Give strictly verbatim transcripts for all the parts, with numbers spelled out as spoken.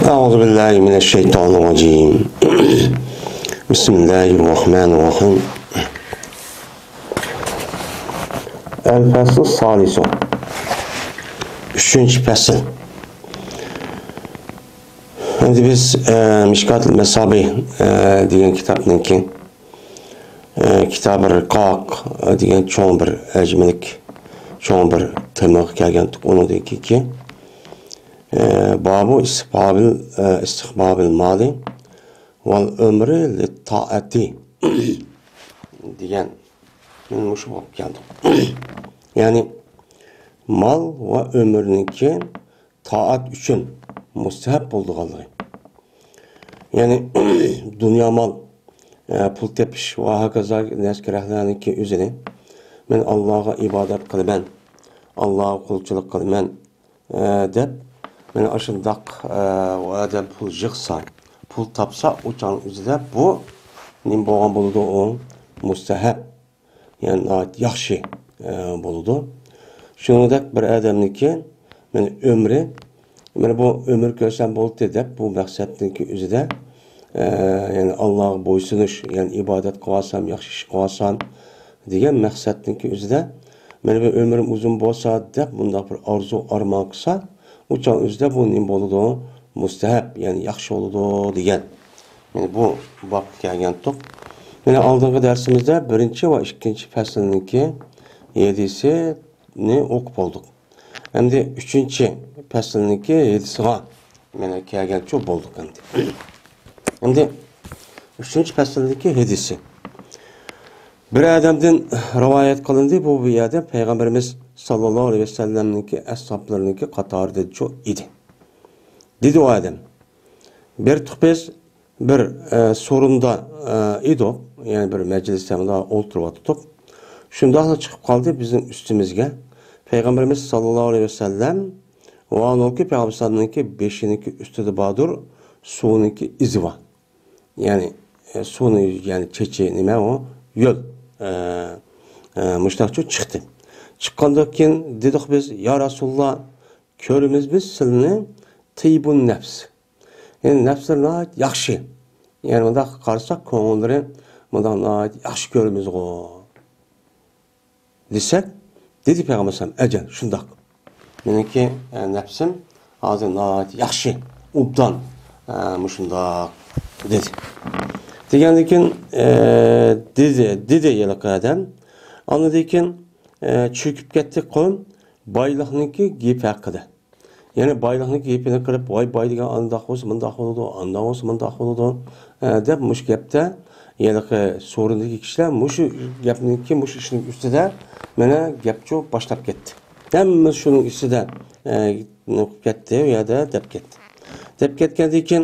أعوذ بالله من الشيطان الرجيم. بسم الله الرحمن الرحيم. الفصل الثالث. ئۈچىنچى پەسىل. ئەمدى بىز، ئە، مىشكاتۇل مەسابىھ، ئە، دېگەن كىتابنىڭكى، ئە، كىتاب رىقاق دېگەن چوڭ بىر ھەجىملىك، چوڭ بىر تېمىغا كەلگەنتۇق. ئۇنىڭدىن كېيىنكى، ئە، بابۇ ئىستىقبابىل، ئە، ئىستىقبابىل مالى ۋەل ئۆمرى لىتائەتى دېگەن، مەن مۇشۇ بولۇپ كەلدىم. يەنى مال ۋە ئۆمۈرنىڭكى تائەت ئۈچۈن مۇستەھەپ بولىدىغانلىقى. يەنى دۇنيا مال، ئە، پۇل تېپىش ۋە ھاكازا نەرسە-كېرەكلەرنىڭكى ئۆزىنى مەن ئاللاغا ئىبادەت قىلىمەن، ئاللاغا قۇلچىلىق قىلىمەن، ئە، دەپ، مەن ئاشۇنداق، ئە، ئۇ ئادەم پۇل يىغسا، پۇل تاپسا، ئۇ چاغنىڭ ئۆزىدە بۇ نېمە بولغان بولىدۇ؟ ئۇ مۇستەھەپ. يەنى ناھايىتى ياخشى، ئە، بولىدۇ. شۇنىڭدەك بىر ئادەمنىڭكى، مانا، ئۆمرى، مانا بۇ ئۆمۈر كۆرسەم بولدى دەپ، بۇ مەقسەتنىڭكى ئۆزىدە، ئە، يەنى ئاللاغا بويسۇنۇش، يەنى ئىبادەت قىلىۋالسام، ياخشى ئىش قىلىۋالسام دېگەن مەقسەتنىڭكى ئۆزىدە، مانا بۇ ئۆمرۈم ئۇزۇن بولسا دەپ، مۇنداق بىر ئارزۇ، ئارمان قىلسا، ئۇ چاغ ئۆزىدە بۇ نېمە بولىدۇ؟ مۇستەھەپ، يەنى ياخشى بولىدۇ دېگەن. يەنى بۇ بابقا كەلگەنتۇق. يەنى ئالدىنقى دەرسىمىزدە بىرىنچى ۋە ئىككىنچى پەسىلنىڭكى ھەدىسىنى ئوقۇپ بولدۇق. ئەمدى ئۈچىنچى پەسىلنىڭكى ھەدىسىغا مانا كەلگەنچۇ بولدۇق ئەمدى. ئەمدى ئۈچىنچى پەسىلدىكى ھەدىسى. بىر ئادەمدىن رىۋايەت قىلىندى، بۇ، بۇ يەردە پەيغەمبىرىمىز ساللاللاھۇ ئەلەيھى ۋەسەللەمنىڭكى ئەسھابلىرىنىڭكى قاتارىدىچۇ ئىدى. دېدى ئۇ ئادەم، بىر تۇپىز بىر، ئە، سورۇندا، ئە، ئىدۇق، يەنى بىر مەجلىستە مۇنداق ئولتۇرۇۋاتىدۇق. شۇنداقلا چىقىپ قالدى بىزنىڭ ئۈستىمىزگە. پەيغەمبىرىمىز ساللاللاھۇ ئەلەيھى ۋەسەللەم ۋە ئانىڭكى پەيغەمبىرىمىزنىڭكى بېشىنىڭكى ئۈستىدە باردۇر، سۇنىڭكى ئىزى بار. يەنى، ئە، سۇنى، يەنى چېچى نېمە ئۇ؟ يۆل. ئە، ئە، مۇشۇنداقچۇ چىقتى. چىققاندىن كېيىن دېدۇق بىز، يا رەسۇلاللا، كۆرىمىز بىز سىلنى تىيبۇن نەپس. يەنى نەپسلىرى ناھايىتى ياخشى. يەنى مۇنداق قارىساق، كۆڭۈللىرى مۇنداق ناھايىتى ياخشى كۆرىمىزغۇ دېسەك، دېدى پەيغەمبەر ئەلەيھىسسالام، ئەجەل، شۇنداق. مېنىڭكى، ئە، نەپسىم ھازىر ناھايىتى ياخشى، ئوبدان، ئە، مۇشۇنداق دېدى. دېگەندىن كېيىن، ئە، دېدى، دېدى ھېلىقى ئادەم. ئاندىن كېيىن، ئە، چۆكۈپ كەتتى قۇلۇم بايلىقنىڭكى گېپى ھەققىدە. يەنى بايلىقنىڭ گېپىنى قىلىپ، ۋاي، باي دېگەن ئانداق بولسا مۇنداق بولىدۇ، ئانداق بولسا مۇنداق بولىدۇ، ئە، دەپ مۇشۇ گەپتە ھېلىقى سورۇندىكى كىشىلەر مۇشۇ گەپنىڭكى، مۇشۇ ئىشنىڭ ئۈستىدە مانا گەپچۇ باشلاپ كەتتى. ھەممىسى شۇنىڭ ئۈستىدە، ئە، نېمە قىلىپ كەتتى، ئۇ يەردە دەپ كەتتى. دەپ كەتكەندىن كېيىن،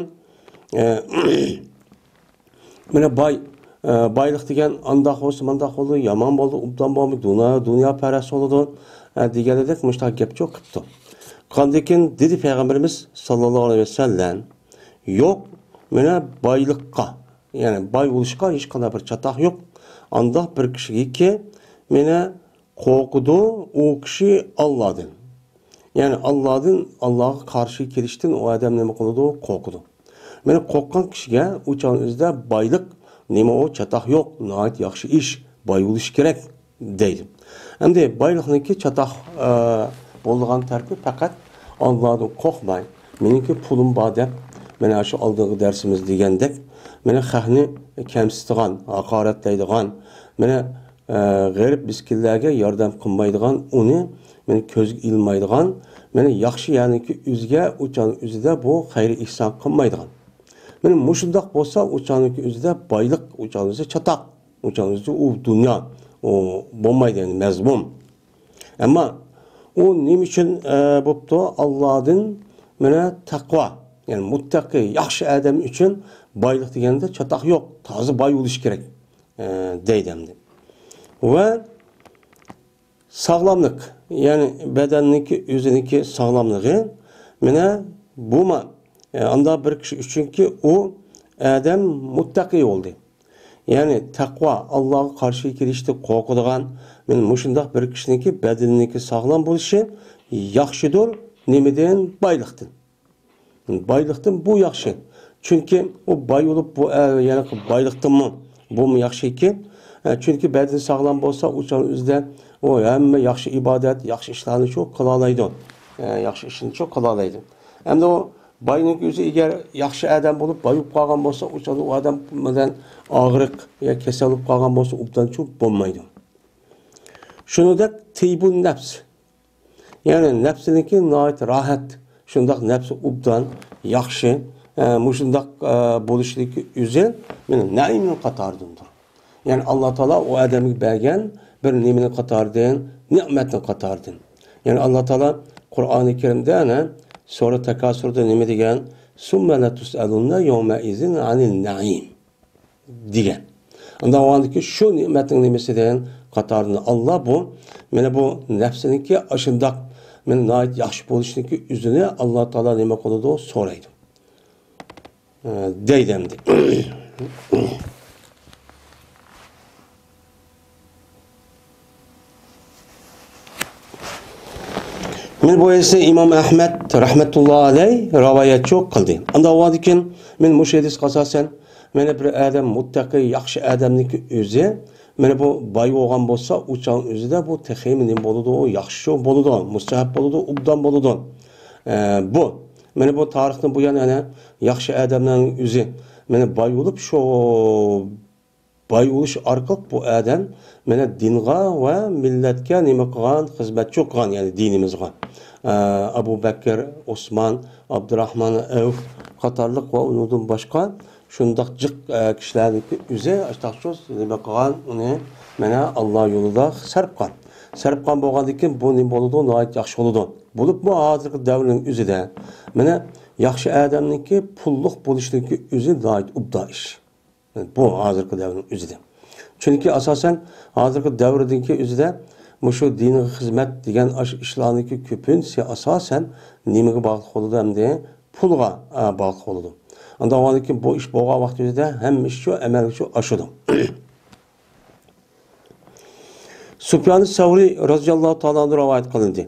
ئە، مانا باي، ئە، بايلىق دېگەن ئانداق بولسا، مانداق بولىدۇ، يامان بولىدۇ، ئوبدان بولمايدۇ، دۇنيا، دۇنياپەرەس بولىدۇ، ئە، دېگەندەك مۇشۇنداق گەپچۇ قىپتۇ. قاندىن كېيىن دېدى پەيغەمبىرىمىز ساللاللاھۇ ئەلەيھى ۋەسەللەم، يوق، مانا بايلىققا، يەنى باي بولۇشقا ھېچقانداق بىر چاتاق يوق. ئانداق بىر كىشىگىكى، مانا قورقىدۇ ئۇ كىشى ئاللادىن. يەنى ئاللادىن، ئاللاغا قارشى كېلىشتىن ئۇ ئادەم نېمە قىلىدۇ؟ قورقىدۇ. مانا قورققان كىشىگە ئۇ چاغنىڭ ئۆزىدە بايلىق نېمە ئۇ؟ چاتاق يوق، ناھايىتى ياخشى ئىش، باي بولۇش كېرەك دەيدۇ. ئەمدى بايلىقنىڭكى چاتاق، ئە، بولىدىغان تەرىپى پەقەت ئاللادىن قورقماي، مېنىڭكى پۇلۇم بار دەپ، مانا شۇ ئالدىنقى دەرسىمىز دېگەندەك، مانا خەقنى كەمسىتىدىغان، ھاقارەتلەيدىغان، مانا ئە، غېرىب مىسكىنلەرگە ياردەم قىلمايدىغان، ئۇنى مانا كۆزگە ئىلمايدىغان، مانا ياخشى يەرنىڭكى ئۆزىگە، ئۇ چاغنىڭ ئۆزىدە بۇ خەير ئېھسان قىلمايدىغان. مانا مۇشۇنداق بولسا، ئۇ چاغنىڭكى ئۆزىدە بايلىق، ئۇ چاغنىڭ ئۆزى چاتاق، ئۇ چاغنىڭ ئۆزى ئۇ دۇنيا، ئۇ بولمايدۇ، يەنى مەزمۇم. ئەمما ئۇ نېمە ئۈچۈن، ئە، بوپتۇ؟ ئاللادىن مانا تەقۋا، يەنى مۇتتەقى، ياخشى ئادەم ئۈچۈن بايلىق دېگەندە چاتاق يوق، تازا باي بولۇش كېرەك. ئە، دەيدۇ ئەمدى. ۋە ساغلاملىق، يەنى بەدەننىڭكى ئۆزىنىڭكى ساغلاملىقى، مانا بۇمۇ، ئە، ئانداق بىر كىشى ئۈچۈنكى ئۇ ئادەم مۇتتەقى بولدى. يەنى تەقۋا، ئاللاغا قارشى كېلىشتىن قورقىدىغان، مانا مۇشۇنداق بىر كىشىنىڭكى بەدىنىنىڭكى ساغلام بولۇشى ياخشىدۇر، نېمىدىن؟ بايلىقتىن. بايلىقتىن بۇ ياخشى. چۈنكى ئۇ باي بولۇپ، بۇ، ئە، يەنى بايلىقتىنمۇ بۇمۇ ياخشىكى. ئە، چۈنكى بەدىنى ساغلام بولسا، ئۇ چاغنىڭ ئۆزىدە ئۇ ھەممە ياخشى ئىبادەت، ياخشى ئىشلارنى شۇ قىلالايدۇ. ئە، ياخشى ئىشنى شۇ قىلالايدۇ. ئەمدى ئۇ باينىڭ ئۆزى ئەگەر ياخشى ئادەم بولۇپ، باي بولۇپ قالغان بولسا، ئۇ چاغدا ئۇ ئادەم بىلەن ئاغرىق يا كېسەل بولۇپ قالغان بولسا، ئوبدانچۇ بولمايدۇ. شۇنىڭدەك تىيبۇن نەپس. يەنى نەپسىنىڭكى ناھايىتى راھەت، شۇنداق نەپسى ئوبدان، ياخشى، ئە، مۇشۇنداق، ئە، بولۇشلۇقى ئۆزى مانا نەئىمنىڭ قاتارىدىندۇر. يەنى ئاللا تائالا ئۇ ئادەمگە بەرگەن بىر نېمىنىڭ قاتارىدىن، نېمەتنىڭ قاتارىدىن. يەنى ئاللا تائالا قۇرئانى كەرىمدە ئەنە سۈرە تاكاسۇردا نېمە دېگەن؟ سۇممە لەتۇسئەلۇننە يەۋمەئىزىن ئەنىن نەئىم. دېگەن. ئۇنداق بولغاندىكىن شۇ نېمەتنىڭ نېمىسىدىن قاتارىدىن ئاللا بۇ، مانا بۇ نەپسىنىڭكى ئاشۇنداق، مانا ناھايىتى ياخشى بولۇشنىڭكى ئۆزىنى ئاللا تائالا نېمە قىلىدۇ؟ سورايدۇ. ئە، دەيدۇ ئەمدى. مانا بۇ ھەدىسنى ئىمام ئەھمەد رەھمەتۇللا ئەلەي رىۋايەتچى قىلدى. ئانداق بولغاندىكىن، مانا مۇشۇ ھەدىسكە ئاساسەن، مانا بىر ئادەم مۇتتەقى، ياخشى ئادەمنىڭكى ئۆزى، مانا بۇ باي بولغان بولسا، ئۇ چاغنىڭ ئۆزىدە بۇ تېخىمۇ نېمە بولىدۇ؟ ياخشى بولىدۇ، مۇستەھەب بولىدۇ، ئوبدان بولىدۇ. ئە، بۇ، مانا بۇ تارىختىن بۇيان ئەنە ياخشى ئادەملەرنىڭ ئۆزى، مانا باي بولۇپ، شۇ باي بولۇش ئارقىلىق بۇ ئادەم مانا دىنغا ۋە مىللەتكە نېمە قىلغان؟ خىزمەتچى قىلغان، يەنى دىنىمىزغا. ئە، ئەبۇ بەكىر، ئوسمان، ئابدۇراخمان ئەۋف قاتارلىق ۋە ئۇنىڭدىن باشقا شۇنداق جىق، ئە، كىشىلەرنىڭكى ئۆزى ئاشتاقچۇ نېمە قىلغان؟ ئۇنى مانا ئاللا يولىدا سەرپ قىلغان. سەرپ قىلغان بولغاندىن كېيىن بۇ نېمە بولىدۇ؟ ناھايىتى ياخشى بولىدۇ. بولۇپمۇ ھازىرقى دەۋرنىڭ ئۆزىدە مانا ياخشى ئادەمنىڭكى پۇللۇق بولۇشنىڭكى ئۆزى ناھايىتى ئوبدان ئىش. بۇ ھازىرقى دەۋرنىڭ ئۆزىدە. چۈنكى ئاساسەن ھازىرقى دەۋردىكى ئۆزىدە مۇشۇ دىنغا خىزمەت دېگەن ئاشۇ ئىشلارنىڭكى كۆپىنچىسى ئاساسەن نېمىگە باغلىق بولىدۇ ئەمدى؟ پۇلغا، ئا، باغلىق بولىدۇ. ئانداق بولغاندىكىن بۇ ئىش بولغان ۋاقتى ئۆزىدە ھەممە ئىش شۇ ئەمەلگە شۇ ئاشىدۇ. سۇپيان سەۋرى رازىياللاھۇ تائالا ئەنھۇ رىۋايەت قىلىندى.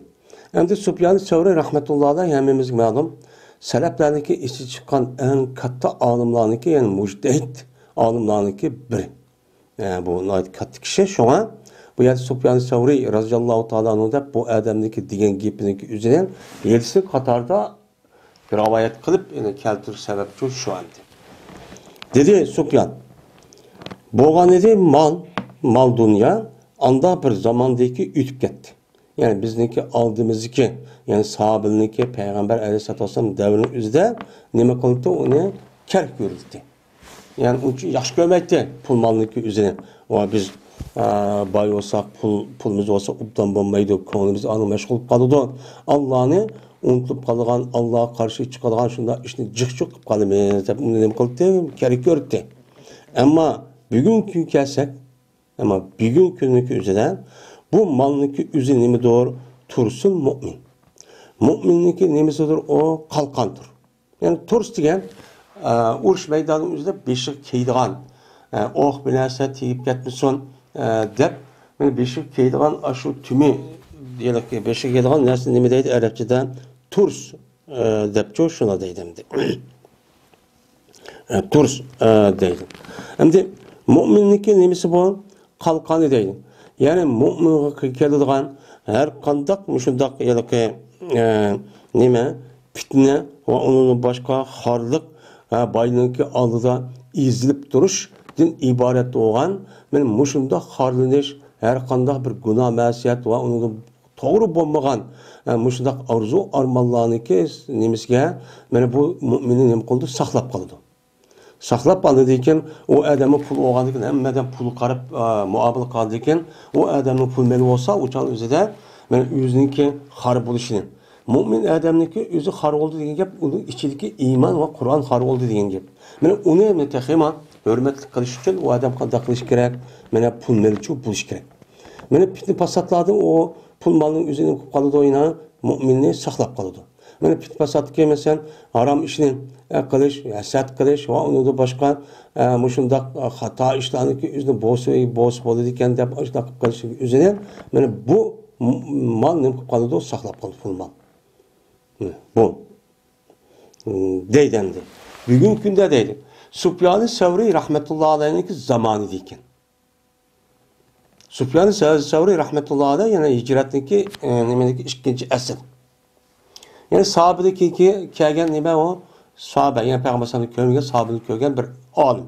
ئەمدى سۇپيان سەۋرى رەھمەتۇللاھى ئەلەيھ ھەممىمىزگە مەلۇم، سەلەپلەرنىڭكى ئىچى چىققان ئەڭ كاتتا ئالىملارنىڭكى، يەنى مۇجتەھىد ئالىملارنىڭكى بىرى. ئە، بۇ ناھايىتى كاتتا كىشى. شۇڭا بۇ يەردە سۇپيان سەۋرى رازىياللاھۇ تائالا ئەنھۇ دەپ بۇ ئادەمنىڭكى دېگەن گېپىنىڭكى ئۆزىنى ھەدىسنىڭ قاتارىدا رىۋايەت قىلىپ، يەنى كەلتۈرۈش سەۋەبچۇ شۇ ئەمدى. دېدى سۇپيان، بولغان ئىدى مال، مال دۇنيا، ئاندا بىر زاماندىكى ئۆتۈپ كەتتى. يەنى بىزنىڭكى ئالدىمىزدىكى، يەنى ساھابىلەرنىڭكى پەيغەمبەر ئەلەيھىسسالاتۇ ۋەسسالام دەۋرىنىڭ ئۆزىدە نېمە قىلدى؟ ئۇنى كەر كۆرۈلدى. يەنى ئۇنچە ياخشى كۆرمەيتتى پۇل مالنىڭكى ئۆزىنى. ۋە بىز، ئا، باي بولساق، پۇل، پۇلىمىز بولسا ئوبدان بولمايدۇ، كۆڭلىمىز ئاندىن مەشغۇل بولۇپ قالىدۇ. ئاللانى ئۇنتۇلۇپ قالىدىغان، ئاللاغا قارشى چىقىدىغان شۇنداق ئىشنى جىق-جۇق قىلىپ قالىمىز دەپ ئۇنى نېمە قىلدى؟ كەر كۆردى. ئەمما بۈگۈنكى كۈنگە كەلسەك، ئەمما بۈگۈنكى كۈننىڭكى ئۆزىدە بۇ مالنىڭكى ئۆزى نېمىدۇر؟ تۇرسۇن مۇئمىن. مۇئمىننىڭكى نېمىسىدۇر؟ ئۇ قالقاندۇر. يەنى تۇرس دېگەن، ئە، ئۇرۇش مەيدانىنىڭ ئۆزىدە بېشىغا كىيىدىغان، ئە، ئوق بىر نەرسە تېگىپ كەتمىسۇن، ئە، دەپ، مانا بېشىغا كىيىدىغان ئاشۇ تۈمى، يەنى بېشىغا كىيىدىغان نەرسە نېمە دەيدۇ ئەرەبچىدە؟ تۇرس، ئە، دەپچۇ، شۇنى دەيدۇ ئەمدى. ئە، تۇرس، ئە، دەيدۇ. ئەمدى مۇئمىننىڭكى نېمىسى بۇ؟ قالقانى دەيدۇ. يەنى مۇئمىنغا كېلىدىغان ھەر قانداق مۇشۇنداق ھېلىقى، ئە، نېمە، پىتنە ۋە ئۇنىڭدىن باشقا خارلىق، ئە، باينىڭكى ئالدىدا ئېزىلىپ تۇرۇشتىن ئىبارەت بولغان، مانا مۇشۇنداق خارلىنىش، ھەر قانداق بىر گۇناھ مەسىيەت ۋە ئۇنىڭدىن توغرا بولمىغان، ئە، مۇشۇنداق ئارزۇ ئارمانلارنىڭكى نېمىسىگە، مانا بۇ مۇئمىننى نېمە قىلىدۇ؟ ساقلاپ قالىدۇ. ساقلاپ قالغاندىن كېيىن، ئۇ ئادەممۇ پۇل بولغاندىن كېيىن، ھەممە ئادەم پۇلغا قاراپ، ئا، مۇئامىلە قىلغاندىن كېيىن، ئۇ ئادەمنىڭ پۇل مېلى بولسا، ئۇ چاغ ئۆزىدە مانا ئۆزىنىڭكى خار بولۇشىنى. مۇئمىن ئادەمنىڭكى ئۆزى خار بولدى دېگەن گەپ، ئۇنىڭ ئىچىدىكى ئىمان ۋە قۇرئان خار بولدى دېگەن گەپ. مانا ئۇنى مانا تېخىمۇ ھۆرمەتلىك قىلىش ئۈچۈن ئۇ ئادەم قانداق قىلىش كېرەك؟ مانا پۇل مېلىچۇ بولۇش كېرەك. مانا پىتنە پاساتلاردىن ئۇ پۇل مالنىڭ ئۆزىنى قىلىپ قالىدۇ، يەنە مۇئمىننى ساقلاپ قالىدۇ. مانا پىتنە پاساتتىكى، مەسىلەن، ھارام ئىشنى، ئە، قىلىش، ھەسەت قىلىش ۋە ئۇنىڭدىن باشقا، ئە، مۇشۇنداق، ئە، خاتا ئىشلارنىڭكى ئۆزىنى بولسا، بولسا بولىدىكەن دەپ ئاشۇنداق قىلىپ قېلىشنىڭ ئۆزىنى، مانا بۇ م-، مال نېمە قىلىپ قالىدۇ؟ ساقلاپ قالىدۇ، پۇل مال. بۇ. دەيدۇ ئەمدى. بۈگۈنكى كۈندە دەيدۇ. سۇپيانى سەۋرىي رەھمەتۇللا ئەلەيھنىڭكى زامانىدا ئىكەن. سۇپيانى سەۋ-، سەۋرىي رەھمەتۇللا ئەلەيھ، يەنى ھىجرەتنىڭكى، ئى، نېمىدىكى ئىككىنچى ئەسىر. يەنى ساھابىدىن كېيىنكى كەلگەن نېمە ئۇ؟ ساھابە، يەنى پەيغەمبەر ئەلەيھىسسالامنى كۆرمىگەن، ساھابىنى كۆرگەن بىر ئالىم.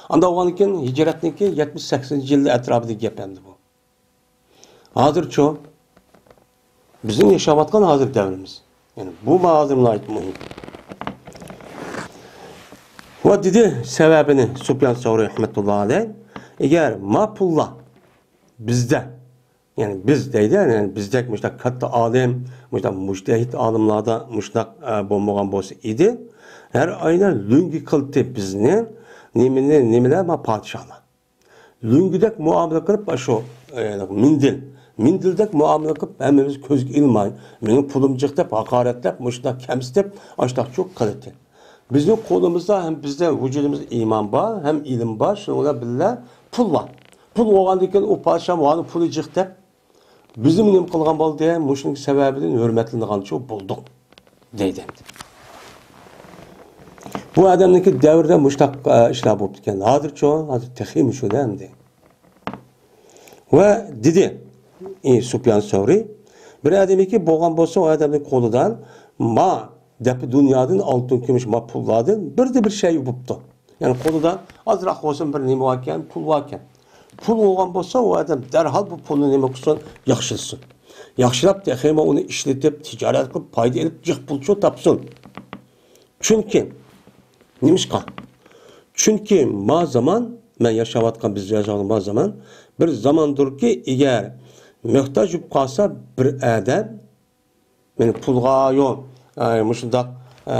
ئاندىن بولغاندىن كېيىن ھىجرەتنىڭكى يەتمىش سەكسىنىنچى يىلى ئەتراپىدىكى گەپ ئەمدى بۇ. ھازىرچۇ؟ بىزنىڭ ياشاۋاتقان ھازىر دەۋرىمىز. يەنى بۇ ھازىر ناھايىتى مۇھىم. ۋە دېدى سەۋەبىنى سۇپيان سەۋرى رەھمەتۇللا ئەلەيھ، ئەگەر ما پۇللار بىزدە، يەنى بىز دەيدۇ، يەنى بىزدەك مۇشۇنداق كاتتا ئالىم، مۇشۇنداق مۇجتەھىد ئالىملاردا مۇشۇنداق، ئە، بولمىغان بولسا ئىدى، ھەر ئايدا لۆڭگە قىلتى بىزنى، نېمىنى، نېمىلەر ما پادىشاھلار. لۆڭگىدەك مۇئامىلە قىلىپ، ئاشۇ، ئە، مىندىل، مىندىلدەك مۇئامىلە قىلىپ، ھەممىمىز كۆزگە ئىلماي، مېنىڭ پۇلۇم جىق دەپ، ھاقارەتلەپ، مۇشۇنداق كەمسىتىپ، ئاشۇنداق چۇ قىلىتى. بىزنىڭ قولىمىزدا ھەم بىزدە ۋۇجۇدىمىزدا ئىمان بار، ھەم ئىلىم بار، شۇنىڭ بىلەن بىللە پۇل بار. پۇل بولغاندىن كېيىن ئۇ پادىشاھ مۇئامىلە پۇلى جىق دەپ، بىزمۇ نېمە قىلغان بولدى؟ مۇشۇنىڭ سەۋەبىدىن ھۆرمەتلىنىدىغانچۇ بولدۇق، دەيدۇ. بۇ ئادەمنىڭكى دەۋرىدە مۇشۇنداق، ئە، ئىشلار بولۇپتىكەن. ھازىرچۇ؟ ھازىر تېخىمۇ شۇ-دە ئەمدى. ۋە دېدى، ئى، سۇپيان سەۋرى، بىر ئادەمكى بولغان بولسا، ئۇ ئادەمنىڭ قولىدا ما دەپە دۇنيادىن ئالتۇن، كۈمۈش، ما پۇللاردىن بىردە بىر شەي بوپتۇ. يەنى قولىدا ئازراق بولسۇن بىر نېمە باركەن، پۇل باركەن. پۇل بولغان بولسا، ئۇ ئادەم دەرھال بۇ پۇلنى نېمە قىلسۇن؟ ياخشىلىسۇن. ياخشىلاپ، تېخىمۇ ئۇنى ئىشلىتىپ، تىجارەت قىلىپ، پايدا ئېلىپ، جىق پۇلچۇ تاپسۇن. چۈنكى، نېمىشقا؟ چۈنكى ما زامان، مەن ياشاۋاتقان، بىز ياشاۋاتقان ما زامان، بىر زاماندۇركى، ئەگەر موھتاج بولۇپ قالسا بىر ئادەم، مېنى پۇلغا يول، ئە، مۇشۇنداق، ئە،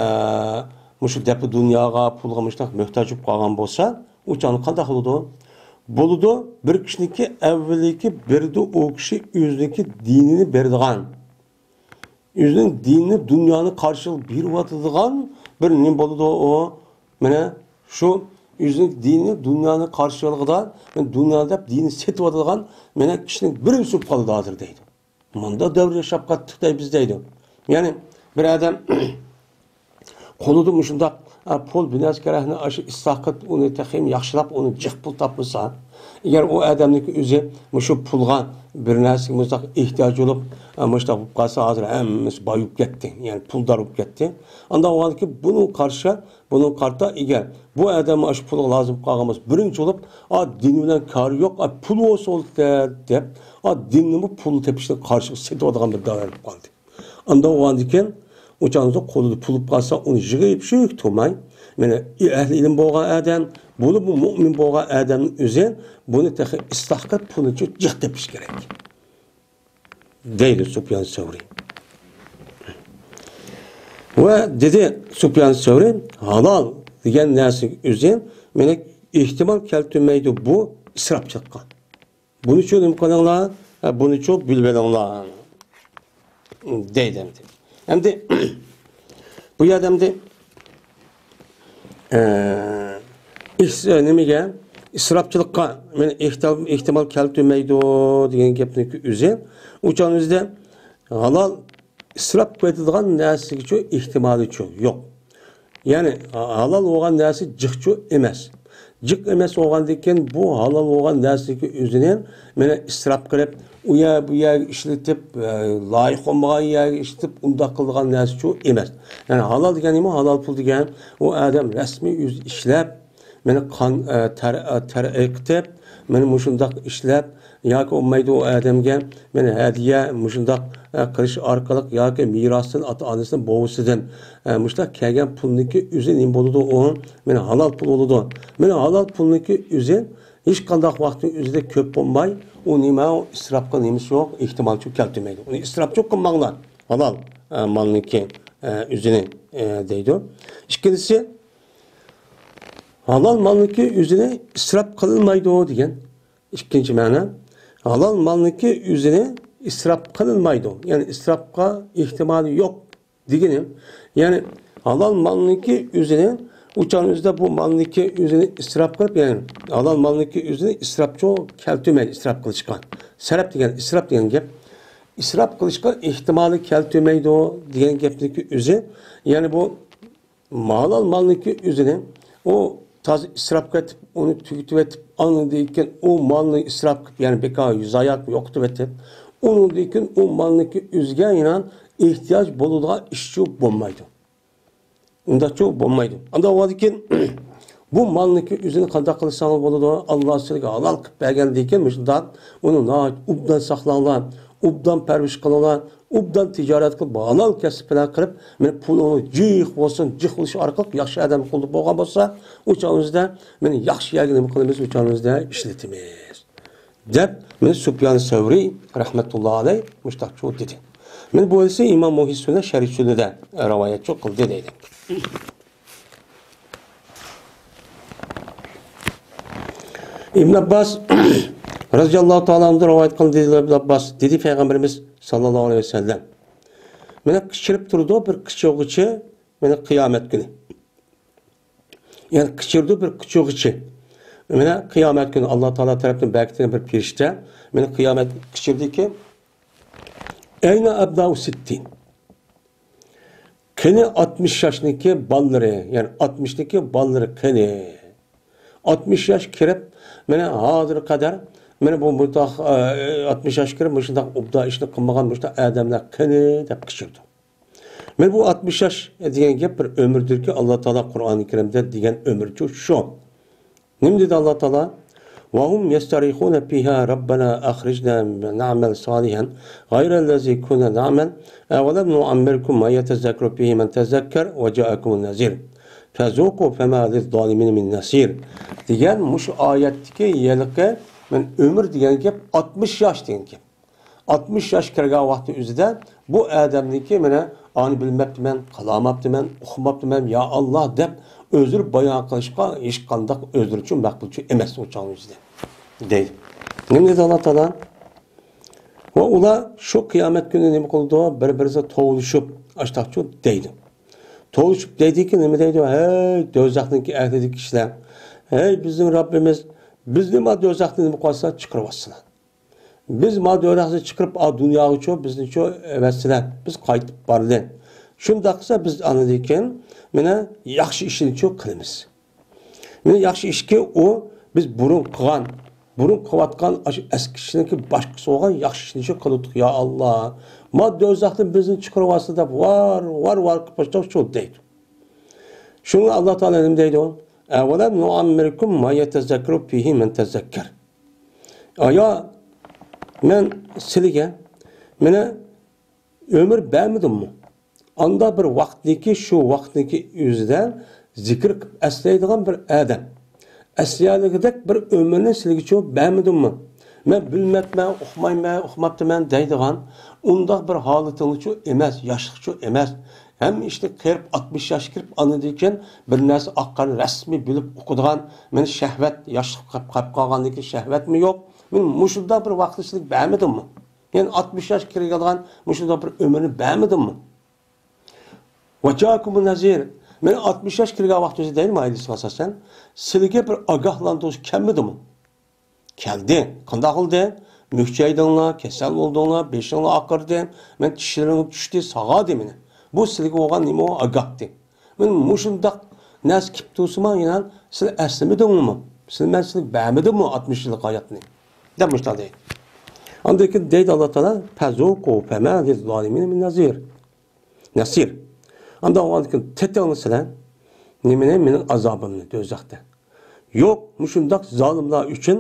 مۇشۇ دەپە دۇنياغا، پۇلغا مۇشۇنداق موھتاج بولۇپ قالغان بولسا، ئۇ چاغدا قانداق بولىدۇ؟ بولىدۇ، بىر كىشىنىڭكى ئەۋۋىلىكى بېرىدۇ، ئۇ كىشى ئۆزىنىڭكى دىنىنى بېرىدىغان، ئۆزىنىڭ دىنىنى دۇنيانى قارشى ئېلىپ بېرىۋاتىدىغان بىر نېمە بولىدۇ ئۇ؟ مانا شۇ ئۆزىنىڭ دىنىنى دۇنيانى قارشى ئالغىدا، دۇنيا دەپ دىنىنى سېتىۋاتىدىغان مانا كىشىنىڭ بىرىنچىسى بولۇپ قالىدۇ ھازىر دەيدۇ. مۇنداق دەۋر ياشاپ قاتتىق دەي بىز دەيدۇ. يەنى بىر ئادەم قولىدا مۇشۇنداق، ئە، پۇل، بىر نەرسە كېرەكنى ئاشۇ ئىسراپ قىلىپ، ئۇنى تېخىمۇ ياخشىلاپ، ئۇنى جىق پۇل تاپمىسا، ئەگەر ئۇ ئادەمنىڭكى ئۆزى مۇشۇ پۇلغا بىر نەرسىگە مۇشۇنداق ئېھتىياج بولۇپ، ئە، مۇشۇنداق بولۇپ قالسا، ھازىر ھەممىسى باي بولۇپ كەتتى، يەنى پۇلدار بولۇپ كەتتى. ئانداق بولغاندىكىن بۇنىڭ قارشى، بۇنىڭ قارتا ئەگەر بۇ ئادەم ئاشۇ پۇلغا لازىم قالغان بولسا، بىرىنچى بولۇپ، ئا، دىن بىلەن كارى يوق، ئا، پۇل بولسا بولدى دەپ، ئا، دىننىمۇ پۇل تېپىشنىڭ قارشىسىغا سېتىۋاتىدىغان بىر دەۋر بولۇپ قالدى. ئانداق بولغاندىكىن، ئۇ چاغدا قولىدا پۇل بولۇپ قالسا، ئۇنى يىغىپ شۈك تۇرماي، مانا، ئەھلى ئىلىم بولغان ئادەم، بولۇپمۇ مۇئمىن بولغان ئادەمنىڭ ئۆزى بۇنى تېخى ئىسلاھ قىلىپ، پۇلنى جىق تېپىش كېرەك. دەيدۇ سۇپيان سەۋرى. ۋە دېدى سۇپيان سەۋرى، ھالال دېگەن نەرسىنىڭ ئۆزى مېنى ئېھتىمال كەلتۈرمەيدۇ بۇ ئىسراپچىلىققا. بۇنىچۇ نېمە قىلىڭلار، ھە، بۇنىچۇ بىلىۋېلىڭلار، دەيدۇ ئەمدى. ئەمدى بۇ يەردە ئەمدى ئە، ئىس-، ئە، نېمىگە؟ ئىسراپچىلىققا مېنى ئېھتىمال، ئېھتىمال كەلتۈرمەيدۇ دېگەن گەپنىڭكى ئۆزى. ئۇ چاغنىڭ ئۆزىدە ھالال ئىسراپ قىلىدىغان نەرسىگىچۇ ئېھتىمالىچۇ يوق. يەنى ھالال بولغان نەرسە جىقچۇ ئەمەس. جىق ئەمەس بولغاندىن كېيىن بۇ ھالال بولغان نەرسىنىڭكى ئۆزىنى مانا ئىسراپ قىلىپ، ئۇ يەر، بۇ يەرگە ئىشلىتىپ، ئە، لايىق بولمىغان يەرگە ئىشلىتىپ، ئۇنداق قىلىدىغان نەرسىچۇ ئەمەس. يەنى ھالال دېگەن نېمە؟ ھالال پۇل دېگەن، ئۇ ئادەم رەسمىي ئۆزى ئىشلەپ، مانا قان، ئە، تەر، ئە، تەر ئېقىتىپ، مانا مۇشۇنداق ئىشلەپ، ياكى بولمايدۇ ئۇ ئادەمگە مانا ھەدىيە مۇشۇنداق، ئە، قىلىش ئارقىلىق ياكى مىراستىن، ئاتا-ئانىسىدىن، بوۋىسىدىن، ئە، مۇشۇنداق كەلگەن پۇلنىڭكى ئۆزى نېمە بولىدۇ ئۇ؟ مانا ھالال پۇل بولىدۇ. مانا ھالال پۇلنىڭكى ئۆزى ھېچقانداق ۋاقىتنىڭ ئۆزىدە كۆپ بولماي، ئۇ نېمە، ئۇ ئىسراپقا نېمىسى يوق، ئېھتىمالچۇ كەلتۈرمەيدۇ. ئۇنى ئىسراپچۇ قىلماڭلار، ھالال، ئە، مالنىڭكى، ئە، ئۆزىنى، ئە، دەيدۇ. ئىككىنچىسى، ھالال مالنىڭكى ئۆزىنى ئىسراپ قىلىنمايدۇ دېگەن ئىككىنچى مەنە. ھالال مالنىڭكى ئۆزىنى ئىسراپ قىلىنمايدۇ، يەنى ئىسراپقا ئېھتىمالى يوق. دېگىنى، يەنى ھالال مالنىڭكى ئۆزىنى، ئۇ چاغنىڭ ئۆزىدە بۇ مالنىڭكى ئۆزىنى ئىسراپ قىلىپ، يەنى ھالال مالنىڭكى ئۆزىنى ئىسراپچۇ كەلتۈرمەيدۇ، ئىسراپ قىلىشقا. سەرەپ دېگەن، ئىسراپ دېگەن گەپ. ئىسراپ قىلىشقا ئېھتىمالى كەلتۈرمەيدۇ دېگەن گەپنىڭكى ئۆزى، يەنى بۇ ھالال مالنىڭكى ئۆزىنى ئۇ تازا ئىسراپ قىلىپ، ئۇنى تۈگىتىۋېتىپ، ئاندىن كېيىن ئۇ مالنى ئىسراپ قىلىپ، يەنى بىكار زايا قىلىپ يوقىتىۋېتىپ، ئۇنىڭدىن كېيىن ئۇ مالنىڭكى ئۆزىگە يەنە ئېھتىياج بولىدىغان ئىشچۇ بولمايدۇ. ئۇنداقچۇ بولمايدۇ. ئانداق بولغاندىن كېيىن بۇ مالنىڭكى ئۆزىنى قانداق قىلساڭلار بولىدۇ؟ ئاللا سىلەرگە ھالال قىلىپ بەرگەندىن كېيىن مۇشۇنداق ئۇنى ناھايىتى ئوبدان ساقلاڭلار، ئوبدان پەرۋىش قىلىڭلار، ئوبدان تىجارەت قىلىپ، ھالال كەسىپ بىلەن قىلىپ، مېنىڭ پۇلۇڭنى جىق بولسۇن، جىق بولۇش ئارقىلىق ياخشى ئادەم قولدا بولغان بولسا، ئۇ چاغىمىزدا مېنى ياخشى يەرگە نېمە قىلىمىز، ئۇ چاغىمىزدا ئىشلىتىمىز. دەپ، مېنى سۇپيان سەۋرى رەھمەتۇللا ئەلەي مۇشتاقچۇ دېدى. مېنى بۇ ھەدىسنى ئىمام مۇھىسسۇنە شەرھى سۈننىدە رىۋايەتچۇ قىلدى دەيدۇ. ئىبن ئابباس رەزىياللاھۇ تائالا ئەنھۇ رىۋايەت قىلدى، دېدى ئىبن ئابباس، دېدى پەيغەمبىرىمىز ساللاللاھۇ ئەلەيھى ۋەسەللەم، مېنى قىچىرىپ تۇرىدۇ بىر قىچىغۇچى، مېنى قىيامەت كۈنى. يەنى قىچىرىدۇ بىر قىچىغۇچى. مېنى قىيامەت كۈنى ئاللا تائالا تەرەپتىن بەركىتىلگەن بىر پېرىشتە مېنى قىيامەت قىچىردىكى، ئەينە ئەبناءۇ سىتتىن؟ قېنى ئاتمىش ياشنىكى بالىلىرى، يەنى ئاتمىشنىكى بالىلىرى قېنى؟ ئاتمىش ياش كىرىپ، مېنى ھازىرغا قەدەر، مېنى بۇ مۇنداق، ئە، ئاتمىش ياش كىرىپ، مۇشۇنداق ئوبدان ئىشنى قىلمىغان مۇشۇنداق ئادەملەر قېنى دەپ قىچىرىدۇ. مانا بۇ ئاتمىش ياش دېگەن گەپ بىر ئۆمۈردۇركى، ئاللا تائالا قۇرئانى كەرىمدە دېگەن ئۆمۈرچۇ شۇ. نېمە دېدى ئاللا تائالا؟ وهم يستريحون فيها ربنا أخرجنا نعمل صالحا غير الذي كنا نعمل أولم نعمركم ما يتذكر فيه من تذكر وجاءكم النذير فذوقوا فما للظالمين من نصير دېگەن مۇشۇ ئايەتتىكى ھېلىقى، مانا ئۆمۈر دېگەن گەپ ئاتمىش ياش دېگەن گەپ. ئاتمىش ياش كىرگەن ۋاقتى ئۆزىدە بۇ ئادەمنىڭكى مانا ئانى بىلمەپتىمەن، قىلالماپتىمەن، ئۇقماپتىمەن، يا ئاللا دەپ ئۆزرە بايان قىلىشقا ھېچقانداق ئۆزرىچۇ مەقبۇلچۇ ئەمەس ئۇ چاغنىڭ ئۆزىدە دەيدۇ. نېمە دېدى ئاللا تائالا؟ ۋە ئۇلار شۇ قىيامەت كۈنى نېمە قىلىدۇ؟ بىر-بىرىسىگە توۋلىشىپ، ئاشتاقچۇ دەيدۇ. توۋلىشىپ دەيدىكى، نېمە دەيدۇ؟ ھەي، دوزاخنىڭكى ئەھلىدىكى كىشىلەر، ھەي، بىزنىڭ رەببىمىز، بىزنى ما دوزاختىن نېمە قىلسا چىقىرىۋاتسىلەر. بىز ما دوزاختىن چىقىرىپ، ئا، دۇنياغىچۇ، بىزنىچۇ ئەۋەتسىلەر. بىز قايتىپ بارىلى. شۇنداق قىلسا، بىز ئاندىن كېيىن مانا ياخشى ئىشنىچۇ قىلىمىز. مانا ياخشى ئىشكى ئۇ، بىز بۇرۇن قىلغان، بۇرۇن قىلىۋاتقان ئاشۇ ئەسكى ئىشنىڭكى باشقىسى بولغان ياخشى ئىشنىچۇ قىلدۇق، يا ئاللا. ما دوزاختىن بىزنى چىقىرىۋالسا دەپ، ۋار، ۋار، ۋار قىلىپ باشلاپ شۇ دەيدۇ. شۇڭا ئاللا تائالا نېمە دەيدۇ؟ أولم نعمركم ما يتذكر فيه من تذكر. ئايا، مەن سىلىگە مانا ئۆمۈر بەرمىدىممۇ؟ ئاندا بىر ۋاقىتنىكى، شۇ ۋاقىتنىكى ئۆزىدە زىكىر قىلىپ ئەسلەيدىغان بىر ئادەم، ئەسلىيەلىگۈدەك بىر ئۆمۈرنى سىلىگىچۇ بەرمىدىممۇ؟ مەن بىلمەپتىمەن، ئۇقمايمەن، ئۇقماپتىمەن دەيدىغان ئۇنداق بىر ھالىتىڭلىچۇ ئەمەس، ياشلىقچۇ ئەمەس. ھەممە ئىشنى قېرىپ، ئاتمىش ياشقا كىرىپ، ئاندىن كېيىن بىر نەرسە ئاققان رەسمىي بىلىپ ئۇقىدىغان، مېنى شەھۋەت ياشلىق قاپ، قاپ قالغاندىن كېيىن شەھۋەتمۇ يوق. مەن مۇشۇنداق بىر ۋاقىتنى سىلىگە بەرمىدىممۇ؟ يەنى ئاتمىش ياش كىرگەنلىغان مۇشۇنداق بىر ئۆمۈرنى بەرمىدىممۇ؟ وجاءكم النذير. مەن ئاتمىش ياش كىرگەن ۋاقتىمىزدا دەيدىمۇ، ھەدىسكە ئاساسەن، سىلىگە بىر ئاگاھلاندۇرۇش كەلمىدىمۇ؟ كەلدى. قانداق قىلدى؟ مۈكچەيدىڭلار، كەسەل بولدۇڭلار، بېشىڭلار ئاغرىدى، مەن چىشلىرىڭ چۈشتى، ساغادى مېنى. بۇ سىلىگە بولغان نېمە ئۇ ئاگاھتى. مەن مۇشۇنداق نەرسە كېلىپ تۇرسىمۇ، يەنە سىلەر ئەسلىمىدىڭلارمۇ؟ سىلەر، مەن سىلىگە بەرمىدىممۇ ئاتمىش يىللىق ھاياتنى؟ دەپ مۇشۇنداق دەيدۇ. ئاندىن كېيىن دەيدۇ ئاللا تائالا، فذوقوا فما للظالمين من نذير. نەسىر. ئاندىن ئاندىن كېيىن تېتىڭلار سىلەر نېمىنى؟ مېنىڭ ئازابىمنى دوزاختا. يوق، مۇشۇنداق زالىملار ئۈچۈن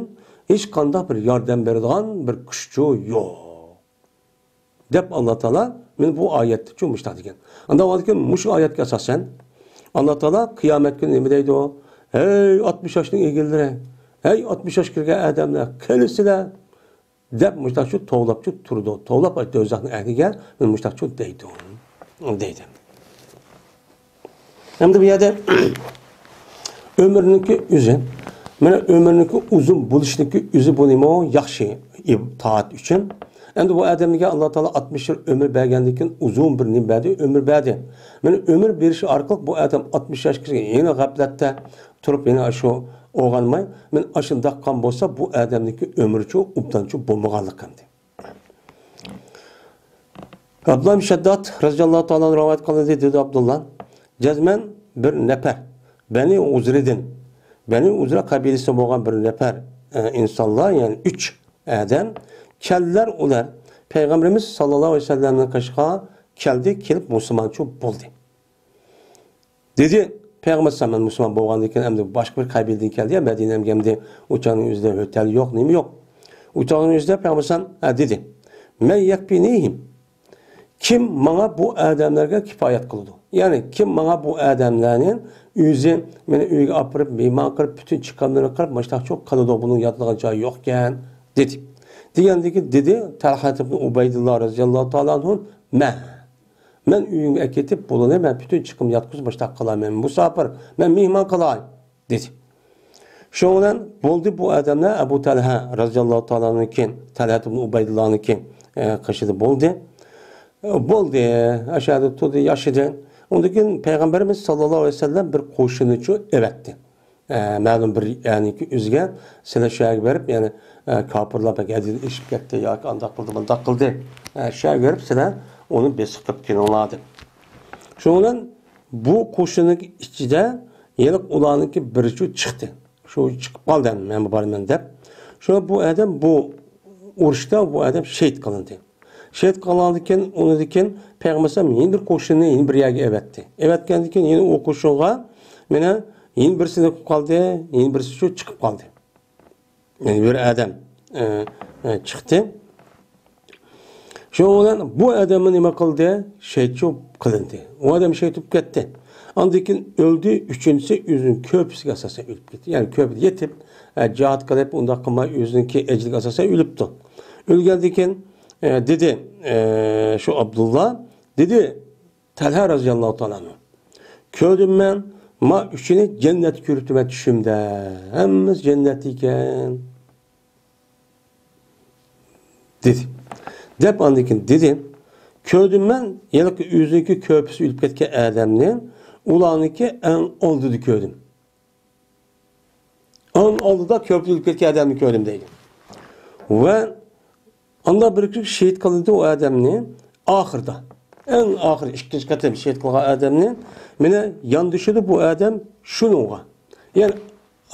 ھېچقانداق بىر ياردەم بېرىدىغان بىر كۈچچۇ يوق. دەپ ئاللا تائالا مانا بۇ ئايەتتىچۇ مۇشۇنداق دېگەن. ئاندىن ئاندىن كېيىن مۇشۇ ئايەتكە ئاساسەن ئاللا تائالا قىيامەت كۈنى نېمە دەيدۇ؟ ھەي ئاتمىش ياشنىڭ ئىگىلىرى، ھەي ئاتمىش ياش كىرگەن ئادەملەر، قېنى سىلەر؟ دەپ مۇشۇنداقچۇ توۋلاپچۇ تۇرىدۇ. توۋلاپ ئاشۇ دوزاخنىڭ ئەھلىگە مانا مۇشۇنداقچۇ دەيدۇ. دەيدۇ. ئەمدى بۇ يەردە ئۆمۈرنىڭكى ئۆزى، مانا ئۆمۈرنىڭكى ئۇزۇن بولۇشنىڭكى ئۆزى بۇ نېمە؟ ياخشى ئىب-، تائەت ئۈچۈن. ئەمدى بۇ ئادەمگە ئاللا تائالا ئاتمىش يىل ئۆمۈر بەرگەندىن كېيىن ئۇزۇن بىر نېمە بەردى؟ ئۆمۈر بەردى. مانا ئۆمۈر بېرىش ئارقىلىق بۇ ئادەم ئاتمىش ياشقىچە يەنە غەپلەتتە تۇرۇپ، يەنە شۇ ئويغانماي، مانا ئاشۇنداق قىلغان بولسا، بۇ ئادەمنىڭكى ئۆمرىچۇ ئوبدانچۇ بولمىغانلىقى ئەمدى. ئابدۇللا ئىبن شەدداد رەزىياللاھۇ تائالا ئەنھۇ رىۋايەت قىلىندى، دېدى ئابدۇللا، جەزمەن بىر نەپەر، بەنى ئۇزرىدىن، بەنى ئۇزرا قەبىلىسىدىن بولغان بىر نەپەر، ئە، ئىنسانلار، يەنى ئۈچ ئادەم كەلدىلەر، ئۇلار پەيغەمبىرىمىز ساللاللاھۇ ئەلەيھى ۋەسەللەمنىڭ قېشىغا كەلدى، كېلىپ مۇسۇلمانچۇ بولدى. دېدى، پەيغەمبەر ئەلەيھىسسالام، مەن مۇسۇلمان بولغاندىن كېيىن ئەمدى باشقا بىر قەبىلىدىن كەلدى يا، مەدىنەمگە ئەمدى ئۇ چاغنىڭ ئۆزىدە ھۆتەل يوق، نېمە يوق. ئۇ چاغنىڭ ئۆزىدە پەيغەمبەر ئەلەيھىسسالام، ھە، دېدى، مەن يەكفىنىھىم. كىم ماڭا بۇ ئادەملەرگە كىپايەت قىلىدۇ؟ يەنى كىم ماڭا بۇ ئادەملەرنى ئۆزى مېنى ئۆيگە ئاپىرىپ، مېھمان قىلىپ، پۈتۈن چىقىملىرىنى قىلىپ، مۇشۇنداق چوق قىلىدۇ، بۇنىڭ ياتىدىغان جايى يوقكەن، دېدى. دېگەندىكىن دېدى، تەلھەت ئىبن ئۇبەيدۇللا رەزىياللاھۇ تائالا ئەنھۇ، مەن، مەن ئۆيۈمگە ئەكېتىپ، بۇلارنى مەن پۈتۈن چىقىم ياتقۇزۇپ، مۇشۇنداق قىلاي، مەن مۇساپىر، مەن مېھمان قىلاي، دېدى. شۇنىڭ بىلەن بولدى، بۇ ئادەملەر ئەبۇ تەلھە رەزىياللاھۇ تائالانىڭكى، تەلھەت ئىبن ئۇبەيدۇللانىڭكى، ئە، قېشىدا بولدى. ئە، بولدى، ئاشۇ يەردە تۇردى، ياشىدى. ئۇندىن كېيىن پەيغەمبىرىمىز ساللاللاھۇ ئەلەيھى ۋەسەللەم بىر قوشۇننىچۇ ئەۋەتتى. ئە، مەلۇم بىر، يەنى ئۆزىگە، سىلەر شۇ يەرگە بېرىپ، يەنى، ئە، كاپىرلار بەك ھەددىدىن ئېشىپ كەتتى ياكى ئانداق قىلدى، مۇنداق قىلدى. ئە، شۇ يەرگە بېرىپ سىلەر ئۇنى بېسىپ قىلىپ كېلىڭلار دەپ. شۇنىڭ بىلەن بۇ قوشۇننىڭ ئىچىدە يەنە ئۇلارنىڭكى بىرىچۇ چىقتى. شۇ چىقىپ قالدى، مەن بارىمەن دەپ. شۇ بۇ ئادەم بۇ ئۇرۇشتا بۇ ئادەم شېھىت قىلىندى. شېھىت قىلغاندىن كېيىن، ئۇنىڭدىن كېيىن پەيغەمبەر ئەلەيھىسسالام يەنە بىر قوشۇننى يەنە بىر يەرگە ئەۋەتتى. ئەۋەتكەندىن كېيىن يەنە ئۇ قوشۇنغا مانا يەنە بىرسى نېمە قىلىپ قالدى، يەنە بىرسى شۇ چىقىپ قالدى. يەنى بىر ئادەم، ئە، ئە، چىقتى. شۇنىڭ بىلەن بۇ ئادەممۇ نېمە قىلدى؟ شېھىت قىلىندى. ئۇ ئادەم شېھىت بولۇپ كەتتى. ئاندىن كېيىن ئۆلدى، ئۈچىنچىسى ئۆزىنىڭ كۆپىسىگە ئاساسەن ئۆلۈپ كەتتى. يەنى كۆپىدە يېتىپ، ئە، جىھاد قىلىپ، ئۇنداق قىلماي ئۆزىنىڭكى ئەجىلىگە ئاساسەن ئۆلۈپتۇ. ئۆلگەندىن كېيىن، ئە، دېدى، ئە، شۇ ئابدۇللا، دېدى، تەلھە رەزىياللاھۇ تائالا ئەنھۇ، كۆردۈم مەن، ما ئۈچىنى جەننەتتە كۆرۈپتىمەن چۈشۈمدە. ھەممىسى جەننەتتە ئىكەن. دېدى. دەپ ئاندىن كېيىن دېدى، كۆردۈم مەن، ھېلىقى ئۆزىنىڭكى كۆپىسى ئۆلۈپ كەتكەن ئادەمنى، ئۇلارنىڭكى ئەڭ ئالدىدا كۆردۈم. ئەڭ ئالدىدا كۆپىدە ئۆلۈپ كەتكەن ئادەمنى كۆردۈم دەيدۇ. ۋە ئاندىن بىر كىشى شېھىت قىلىندى ئۇ ئادەمنى ئاخىرىدا. ئەڭ ئاخىرى ئىككىنچى قېتىم شېھىت قىلغان ئادەمنى مېنى ياندىشىدۇ بۇ ئادەم شۇنىڭغا. يەنى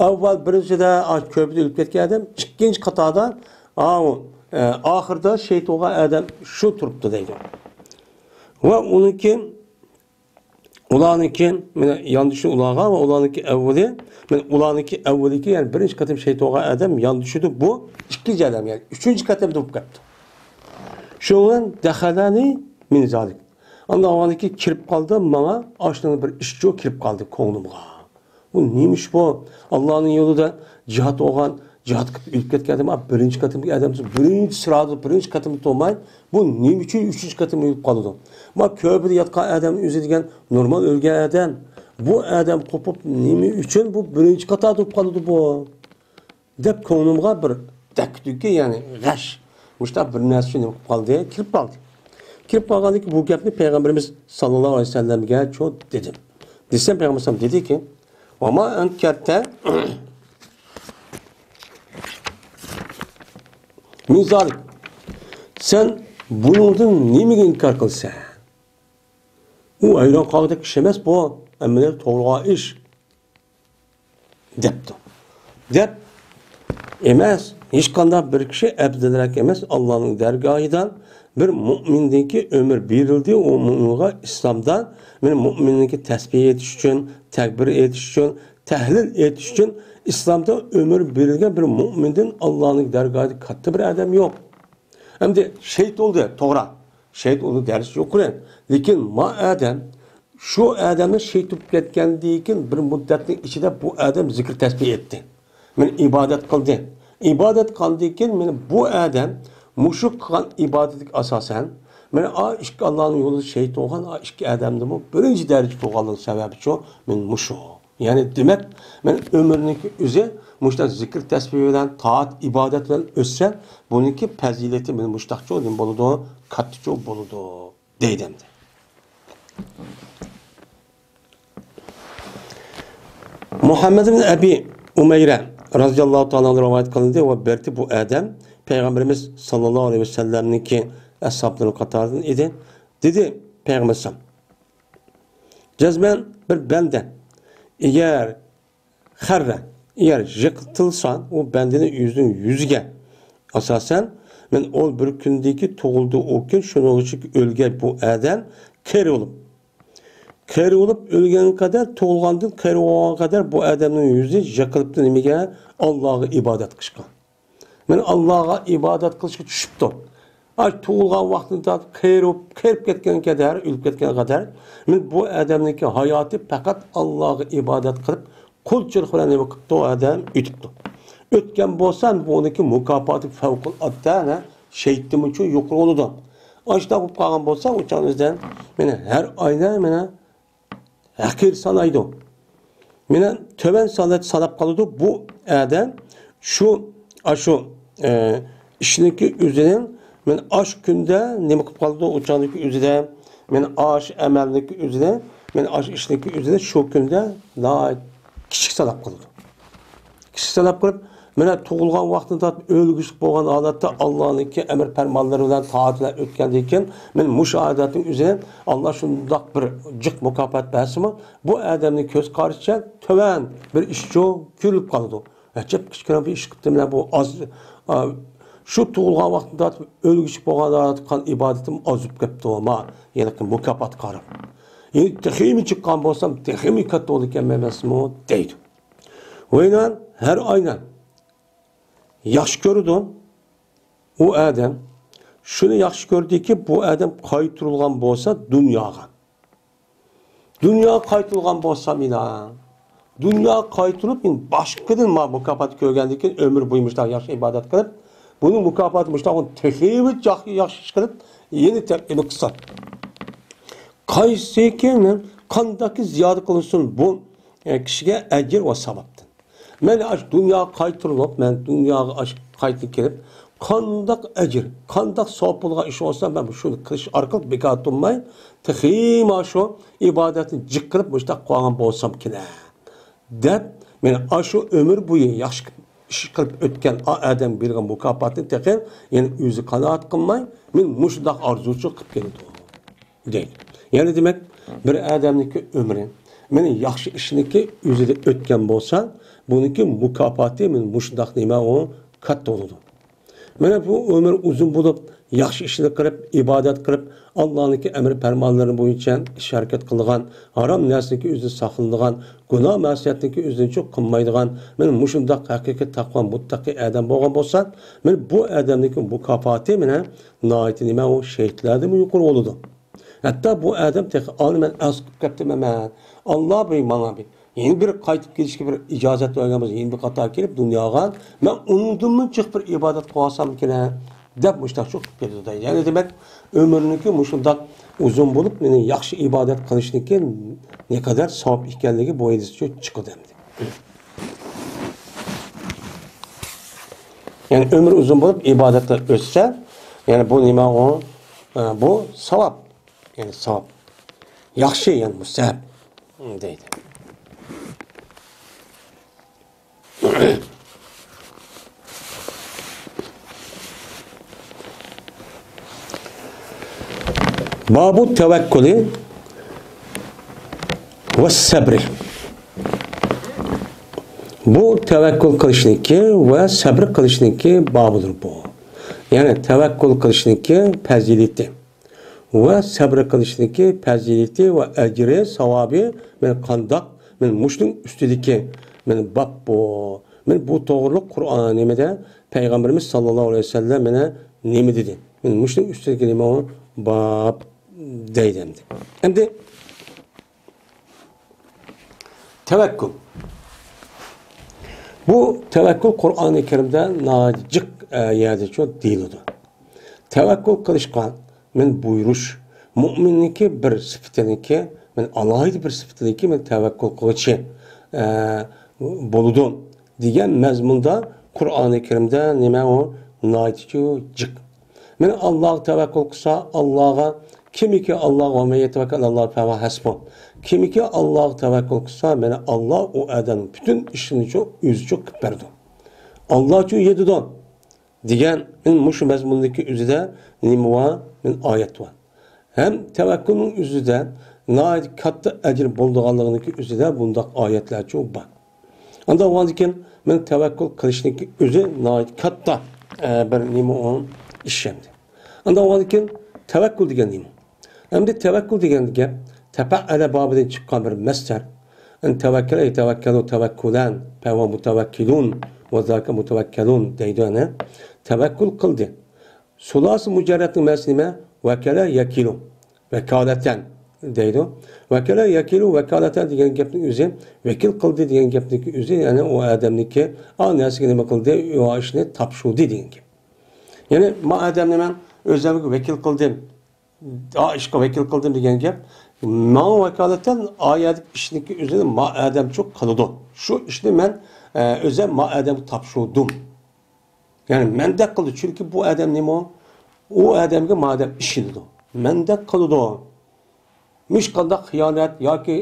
ئاۋۋال بىرىنچىدە، ئا، كۆپىدە ئۆلۈپ كەتكەن ئادەم، ئىككىنچى قاتاردا، ئاۋۇ، ئە، ئاخىرىدا شېھىت بولغان ئادەم شۇ تۇرۇپتۇ دەيدۇ. ۋە ئۇنىڭكى، ئۇلارنىڭكى، مانا ياندىشى ئۇلارغا ۋە ئۇلارنىڭكى ئەۋۋىلى، مانا ئۇلارنىڭكى ئەۋۋىلىكى، يەنى بىرىنچى قېتىم شېھىت بولغان ئادەم ياندىشىدۇ بۇ ئىككىنچى ئادەم، يەنى ئۈچىنچى قېتىمدا بولۇپ كەپتۇ. شۇنىڭ بىلەن دەخەلەنى مىن زالىك. ئاندىن ئاۋۋالكى كىرىپ قالدى ماڭا، ئاشۇنىڭ بىر ئىشىچۇ كىرىپ قالدى كۆڭلۈمغا. بۇ نېمە ئىش بۇ؟ ئاللانىڭ يولىدا جىھاد بولغان، جىھاد قىلىپ ئۆلۈپ كەتكەن ئادەم، بىرىنچى قېتىملىق ئادەم، بىرىنچى سىرادىن، بىرىنچى قېتىمدا تۇرماي، بۇ نېمە ئۈچۈن ئۈچىنچى قېتىم ئۆلۈپ قالىدۇ؟ ما كۆپىدە ياتقان ئادەم ئۆزى دېگەن نورمال ئۆلگەن ئادەم. بۇ ئادەم قوپۇپ نېمە ئۈچۈن بۇ بىرىنچى قاتاردا تۇرۇپ قالىدۇ بۇ؟ دەپ كۆڭلۈمغا بىر دەككە-دۈككە، يەنى غەش، مۇشۇنداق بىر نەرسە شۇ نېمە قىلىپ قالدى، كىرىپ قالدى. كىرىپ قالغاندىن كېيىن بۇ گەپنى پەيغەمبىرىمىز ساللاللاھۇ ئەلەيھى ۋەسەللەمگە شۇ دېدىم. دېسەم، پەيغەمبەر ئەلەيھىسسالام دېدىكى، ۋە ما ئەنكەرتە مىن زالىك. سەن بۇنىڭدىن نېمىگە ئىنكار قىلىسەن؟ ئۇ ھەيران قالغۇدەك ئىش ئەمەس بۇ. ھەممىنى توغرىغان ئىش. دەپتۇ. دەپ ئەمەس، ھېچقانداق بىر كىشى ئەپزەلرەك ئەمەس، ئاللانىڭ دەرگاھىدا بىر مۆمىندىنكى ئۆمۈر بېرىلدى، ئۇ مۆمىنغا ئىسلامدا، مانا مۆمىننىڭكى تەسبىھ ئېيتىش ئۈچۈن، تەكبىر ئېيتىش ئۈچۈن، تەھلىل ئېيتىش ئۈچۈن ئىسلامدا ئۆمۈر بېرىلگەن بىر مۆمىندىن ئاللانىڭ دەرگاھىدا كاتتا بىر ئادەم يوق. ئەمدى شېھىت بولدى، توغرا. شېھىت ئۇنىڭ دەرىجىسى يۇقىرى. لېكىن ما ئادەم شۇ ئادەمنى شېھىت بولۇپ كەتكەندىن كېيىن بىر مۇددەتنىڭ ئىچىدە بۇ ئادەم زىكىر تەسبىھ ئېيتتى. مانا ئىبادەت قىلدى. ئىبادەت قىلغاندىن كېيىن مانا بۇ ئادەم مۇشۇ قىلغان ئىبادىتىگە ئاساسەن، مانا ئا ئىككى ئاللانىڭ يولىدا شېھىت بولغان ئا ئىككى ئادەمدىمۇ بىرىنچى دەرىجە بولغانلىقى سەۋەبىچۇ، مانا مۇشۇ. يەنى دېمەك، مانا ئۆمۈرنىڭكى ئۆزى مۇشۇنداق زىكىر تەسبىھ بىلەن، تائەت ئىبادەت بىلەن ئۆتسە، بۇنىڭكى پەزىلىتى مانا مۇشۇنداقچۇ نېمە بولىدۇ؟ كاتتىچۇ بولىدۇ. دەيدۇ ئەمدى. مۇھەممەد ئىبن ئەبى ئۇمەيرە رازىياللاھۇ تائالا ئەنھۇ رىۋايەت قىلىندى ۋە بەلكى بۇ ئادەم پەيغەمبىرىمىز ساللاللاھۇ ئەلەيھى ۋەسەللەمنىڭكى ئەسھابلىرىنىڭ قاتارىدىن ئىدى. دېدى پەيغەمبىرىمىز، جەزمەن بىر بەندە ئەگەر خەررە، ئەگەر يىقىتىلسا، ئۇ بەندىنىڭ ئۆزىنىڭ يۈزىگە ئاساسەن، مەن ئول بىر كۈندىكى تۇغۇلدى ئۇ كۈن، شۇنىڭغىچە ئۆلگەن بۇ ئادەم قېرى بولۇپ، قېرى بولۇپ ئۆلگەنگە قەدەر، تۇغۇلغاندىن قېرى بولغانغا قەدەر بۇ ئادەمنىڭ يۈزى يىقىلىپتۇ نېمىگە؟ ئاللاغا ئىبادەت قىلىشقا. مەن ئاللاغا ئىبادەت قىلىشقا چۈشۈپتۇ. ئاي تۇغۇلغان ۋاقتىدىن تارتىپ قېرىپ، قېرىپ كەتكەنگە قەدەر، ئۆلۈپ كەتكەنگە قەدەر، مەن بۇ ئادەمنىڭكى ھاياتى پەقەت ئاللاغا ئىبادەت قىلىپ، قۇلچىلىق بىلەن نېمە قىپتۇ، ئادەم ئۆتۈپتۇ. ئۆتكەن بولسا، بۇنىڭكى مۇكاپاتى فەۋقۇلئاددە، شەيتتىنمۇ يۇقىرى بولىدۇ. ئاشۇنداق بولۇپ قالغان بولسا، ئۇ چاغنىڭ ئۆزىدە مانا ھەر ئايدا مانا ھەقىر سانايدۇ. مانا تۆۋەن ساناپ، ساناپ قالىدۇ. بۇ ئادەم شۇ، ئاشۇ، ئە، ئىشنىڭكى ئۆزىنىڭ، مانا ئاشۇ كۈندە نېمە قىلىپ قالىدۇ؟ ئۇ چاغدىكى ئۆزىدە، مانا ئاشۇ ئەمەلنىڭكى ئۆزىدە، مانا ئاشۇ ئىشنىڭكى ئۆزىدە شۇ كۈندە ناھايىتى كىچىك ساناپ قالىدۇ. كىشى سەۋەب قىلىپ، مانا تۇغۇلغان ۋاقتىدىن تارتىپ ئۆلگۈچىلىك بولغان ھالەتتە ئاللانىڭكى ئەمر پەرمانلىرى بىلەن تائەت بىلەن ئۆتكەندىن كېيىن، مانا مۇشۇ ئادەتنىڭ ئۆزىنى ئاللا شۇنداق بىر جىق مۇكاپات بەرسىمۇ، بۇ ئادەمنىڭ كۆز قارىشىچە تۆۋەن بىر ئىشچۇ كۆرۈلۈپ قالىدۇ. ئەجەب كىچىككىنە بىر ئىش قىپتىمەن بۇ ئاز، ئا، شۇ تۇغۇلغان ۋاقتىدىن تارتىپ ئۆلگۈچىلىك بولغان ھالەتتە قىلغان ئىبادىتىم ئازىيىپ كەپتۇ، ما، يەنى مۇكاپاتقا قاراپ. يەنى تېخىمۇ چىققان بولسام، تېخىمۇ كاتتا بولىدىكەنمەن ئەمەسمۇ؟ دەيدۇ. ۋەينان ھەر ئاينان ياخشى كۆرىدۇ. ئۇ ئادەم شۇنى ياخشى كۆردىكى، بۇ ئادەم قايتۇرۇلغان بولسا دۇنياغا. دۇنياغا قايتۇرۇلغان بولسا مانا، دۇنياغا قايتۇرۇپ، مەن باشقىدىن ما مۇكاپات كۆرگەندىن كېيىن، ئۆمۈر بويى مۇشۇنداق ياخشى ئىبادەت قىلىپ، بۇنىڭ مۇكاپاتى مۇشۇنداق تېخىمۇ ياخشى، ياخشى ئىش قىلىپ، يەنە تەقدىم قىلسا. قايسىكى قانداقكى زىيادە قىلىنسۇن بۇ، ئە، كىشىگە ئەجىر ۋە ساۋابتىن. مەن ئاشۇ دۇنياغا قايتۇرۇلۇپ، مەن دۇنياغا ئاشۇ قايتىپ كېلىپ، قانداق ئەجىر، قانداق ساۋاب بولغان ئىش بولسا، مەن شۇنى قىلىش ئارقىلىق بىكار تۇرماي، تېخىمۇ شۇ ئىبادەتنى جىق قىلىپ، مۇشۇنداق قىلغان بولسامكىنە، دەپ، مەن ئاشۇ ئۆمۈر بويى ياخشى ئىش قىلىپ ئۆتكەن ئا ئادەم بېرىدىغان مۇكاپاتنى تېخى يەنە ئۆزى قانائەت قىلماي، مەن مۇشۇنداق ئارزۇچىلىق قىلىپ كېلىدۇ. دەيدۇ. يەنى دېمەك، بىر ئادەمنىڭكى ئۆمرى مانا ياخشى ئىشنىڭكى ئۆزىدە ئۆتكەن بولسا، بۇنىڭكى مۇكاپاتى مانا مۇشۇنداق نېمە ئۇ كاتتا بولىدۇ. مانا بۇ ئۆمۈر ئۇزۇن بولۇپ، ياخشى ئىشنى قىلىپ، ئىبادەت قىلىپ، ئاللانىڭكى ئەمر پەرمانلىرى بويىچە ئىش ھەرىكەت قىلىدىغان، ھارام نەرسىنىڭكى ئۆزىدىن ساقلىنىدىغان، گۇناھ مەسىيەتنىڭكى ئۆزىنىچۇ قىلمايدىغان، مانا مۇشۇنداق ھەقىقىي تەقۋا مۇتتەقىي ئادەم بولغان بولسا، مانا بۇ ئادەمنىڭكى مۇكاپاتى مانا ناھايىتى نېمە ئۇ شېھىتلەردىنمۇ يۇقىرى بولىدۇ. ھەتتا بۇ ئادەم تېخى، ئانى مەن ئاز قىلىپ كەپتىمەن مەن. ئاللا بىر ماڭا بىر، يەنە بىر قايتىپ كېلىشكە بىر ئىجازەت بەرگەن بولسا، يەنە بىر قاتار كېلىپ دۇنياغا، مەن ئۇنىڭدىنمۇ جىق بىر ئىبادەت قىلىۋالسامكىنە، دەپ مۇشۇنداق چوقۇپ كېتىدۇ دەيدۇ. يەنى دېمەك، ئۆمرىنىڭكى مۇشۇنداق ئۇزۇن بولۇپ، مېنىڭ ياخشى ئىبادەت قىلىشنىڭكى نەقەدەر ساۋاب ئىكەنلىكى بۇ ھەدىستىن چىقىدۇ ئەمدى. يەنى ئۆمرى ئۇزۇن بولۇپ، ئىبادەتلەر ئۆتسە، يەنى بۇ نېمە ئۇ؟ ئە، بۇ ساۋاب. يەنى ساۋاب. ياخشى، يەنى مۇستەھەب دەيدۇ. بابۇ تەۋەككۇلى ۋە سەبرى. بۇ تەۋەككۇل قىلىشنىڭكى ۋە سەبر قىلىشنىڭكى بابىدۇر بۇ. يەنى تەۋەككۇل قىلىشنىڭكى پەزىلىتى ۋە سەبر قىلىشنىڭكى پەزىلىتى ۋە ئەجرى، ساۋابى، مانا قانداق، مانا مۇشۇنىڭ ئۈستىدىكى، مانا باب بۇ. مانا بۇ توغرىلىق قۇرئان نېمىدە، پەيغەمبىرىمىز ساللاللاھۇ ئەلەيھى ۋەسەللەم مانا نېمە دېدى؟ مانا مۇشۇنىڭ ئۈستىدىكى نېمە ئۇ؟ باب دەيدۇ ئەمدى. ئەمدى تەۋەككۈل. بۇ تەۋەككۈل قۇرئانى كەرىمدە ناھايىتى جىق، ئە، يەردە شۇ دېيىلىدۇ. تەۋەككۈل قىلىشقا مەن بۇيرۇش، مۇئمىننىڭكى بىر سۈپىتىنىڭكى، مەن ئالاھىدە بىر سۈپىتىنىڭكى مەن تەۋەككۈل قىلغۇچى، ئە، بولىدۇ دېگەن مەزمۇندا قۇرئانى كەرىمدە نېمە ئۇ ناھايىتى جىق. مەن ئاللاغا تەۋەككۈل قىلسا، ئاللاغا، كىمكى ئاللاغا، ۋە مەن يەتەۋەككەل ئەلەللاھى فەھۇۋە ھەسبۇھ. كىمكى ئاللاغا تەۋەككۈل قىلسا، مانا ئاللا ئۇ ئادەمنىڭ پۈتۈن ئىشىنى شۇ ئۆزىچۇ قىلىپ بېرىدۇ. ئاللاچۇ يېتىدۇ دېگەن مۇشۇ مەزمۇندىكى ئۆزىدە نېمە بار؟ مانا ئايەت بار. ھەم تەۋەككۈلنىڭ ئۆزىدە ناھايىتى كاتتا ئەجىر بولىدىغانلىقىنىڭكى ئۆزىدە بۇنداق ئايەتلەرچۇ بار. ئاندىن بولغاندىكىن، مېنىڭ تەۋەككۈل قىلىشنىڭكى ئۆزى ناھايىتى كاتتا، ئە، بىر نېمە ئۇ ئىش ئەمدى. ئاندىن بولغاندىكىن، تەۋەككۈل دېگەن نېمە؟ ئەمدى تەۋەككۈل دېگەن گەپ تەپەئەلە بابىدىن چىققان بىر مەسدەر. ئەن تەۋەككەلە يەتەۋەككەلۇ تەۋەككۇلەن، فەھۇۋە مۇتەۋەككىلۇن، ۋە زاكە مۇتەۋەككەلۇن دەيدۇ، يەنى تەۋەككۈل قىلدى. سۇلاسى مۇجەررەتنىڭ مەنىسى نېمە؟ ۋەكەلە يەكىلۇ، ۋەكالەتەن دەيدۇ. ۋەكەلە يەكىلۇ، ۋەكالەتەن دېگەن گەپنىڭ ئۆزى، ۋەكىل قىلدى دېگەن گەپنىڭكى ئۆزى، يەنى ئۇ ئادەمنىڭكى ئا نەرسىگە نېمە قىلدى، ئا ئىشنى تاپشۇردى دېگەن گەپ. يەنى ما ئادەمنى مەن ئۆزۈمگە ۋەكىل قىلدىم، ئا ئىشقا ۋەكىل قىلدىم دېگەن گەپ. ماڭا ۋاكالىتەن ئا يەردىكى ئىشنىڭكى ئۆزىنى ما ئادەمچۇ قىلىدۇ. شۇ ئىشنى مەن، ئە، ئۆزۈم ما ئادەمگە تاپشۇردۇم. يەنى مەندەك قىلىدۇ. چۈنكى بۇ ئادەم نېمە؟ ئۇ ئادەمگە ما ئادەم ئىشىنىدۇ. مەندەك قىلىدۇ. ھېچقانداق خىيانەت ياكى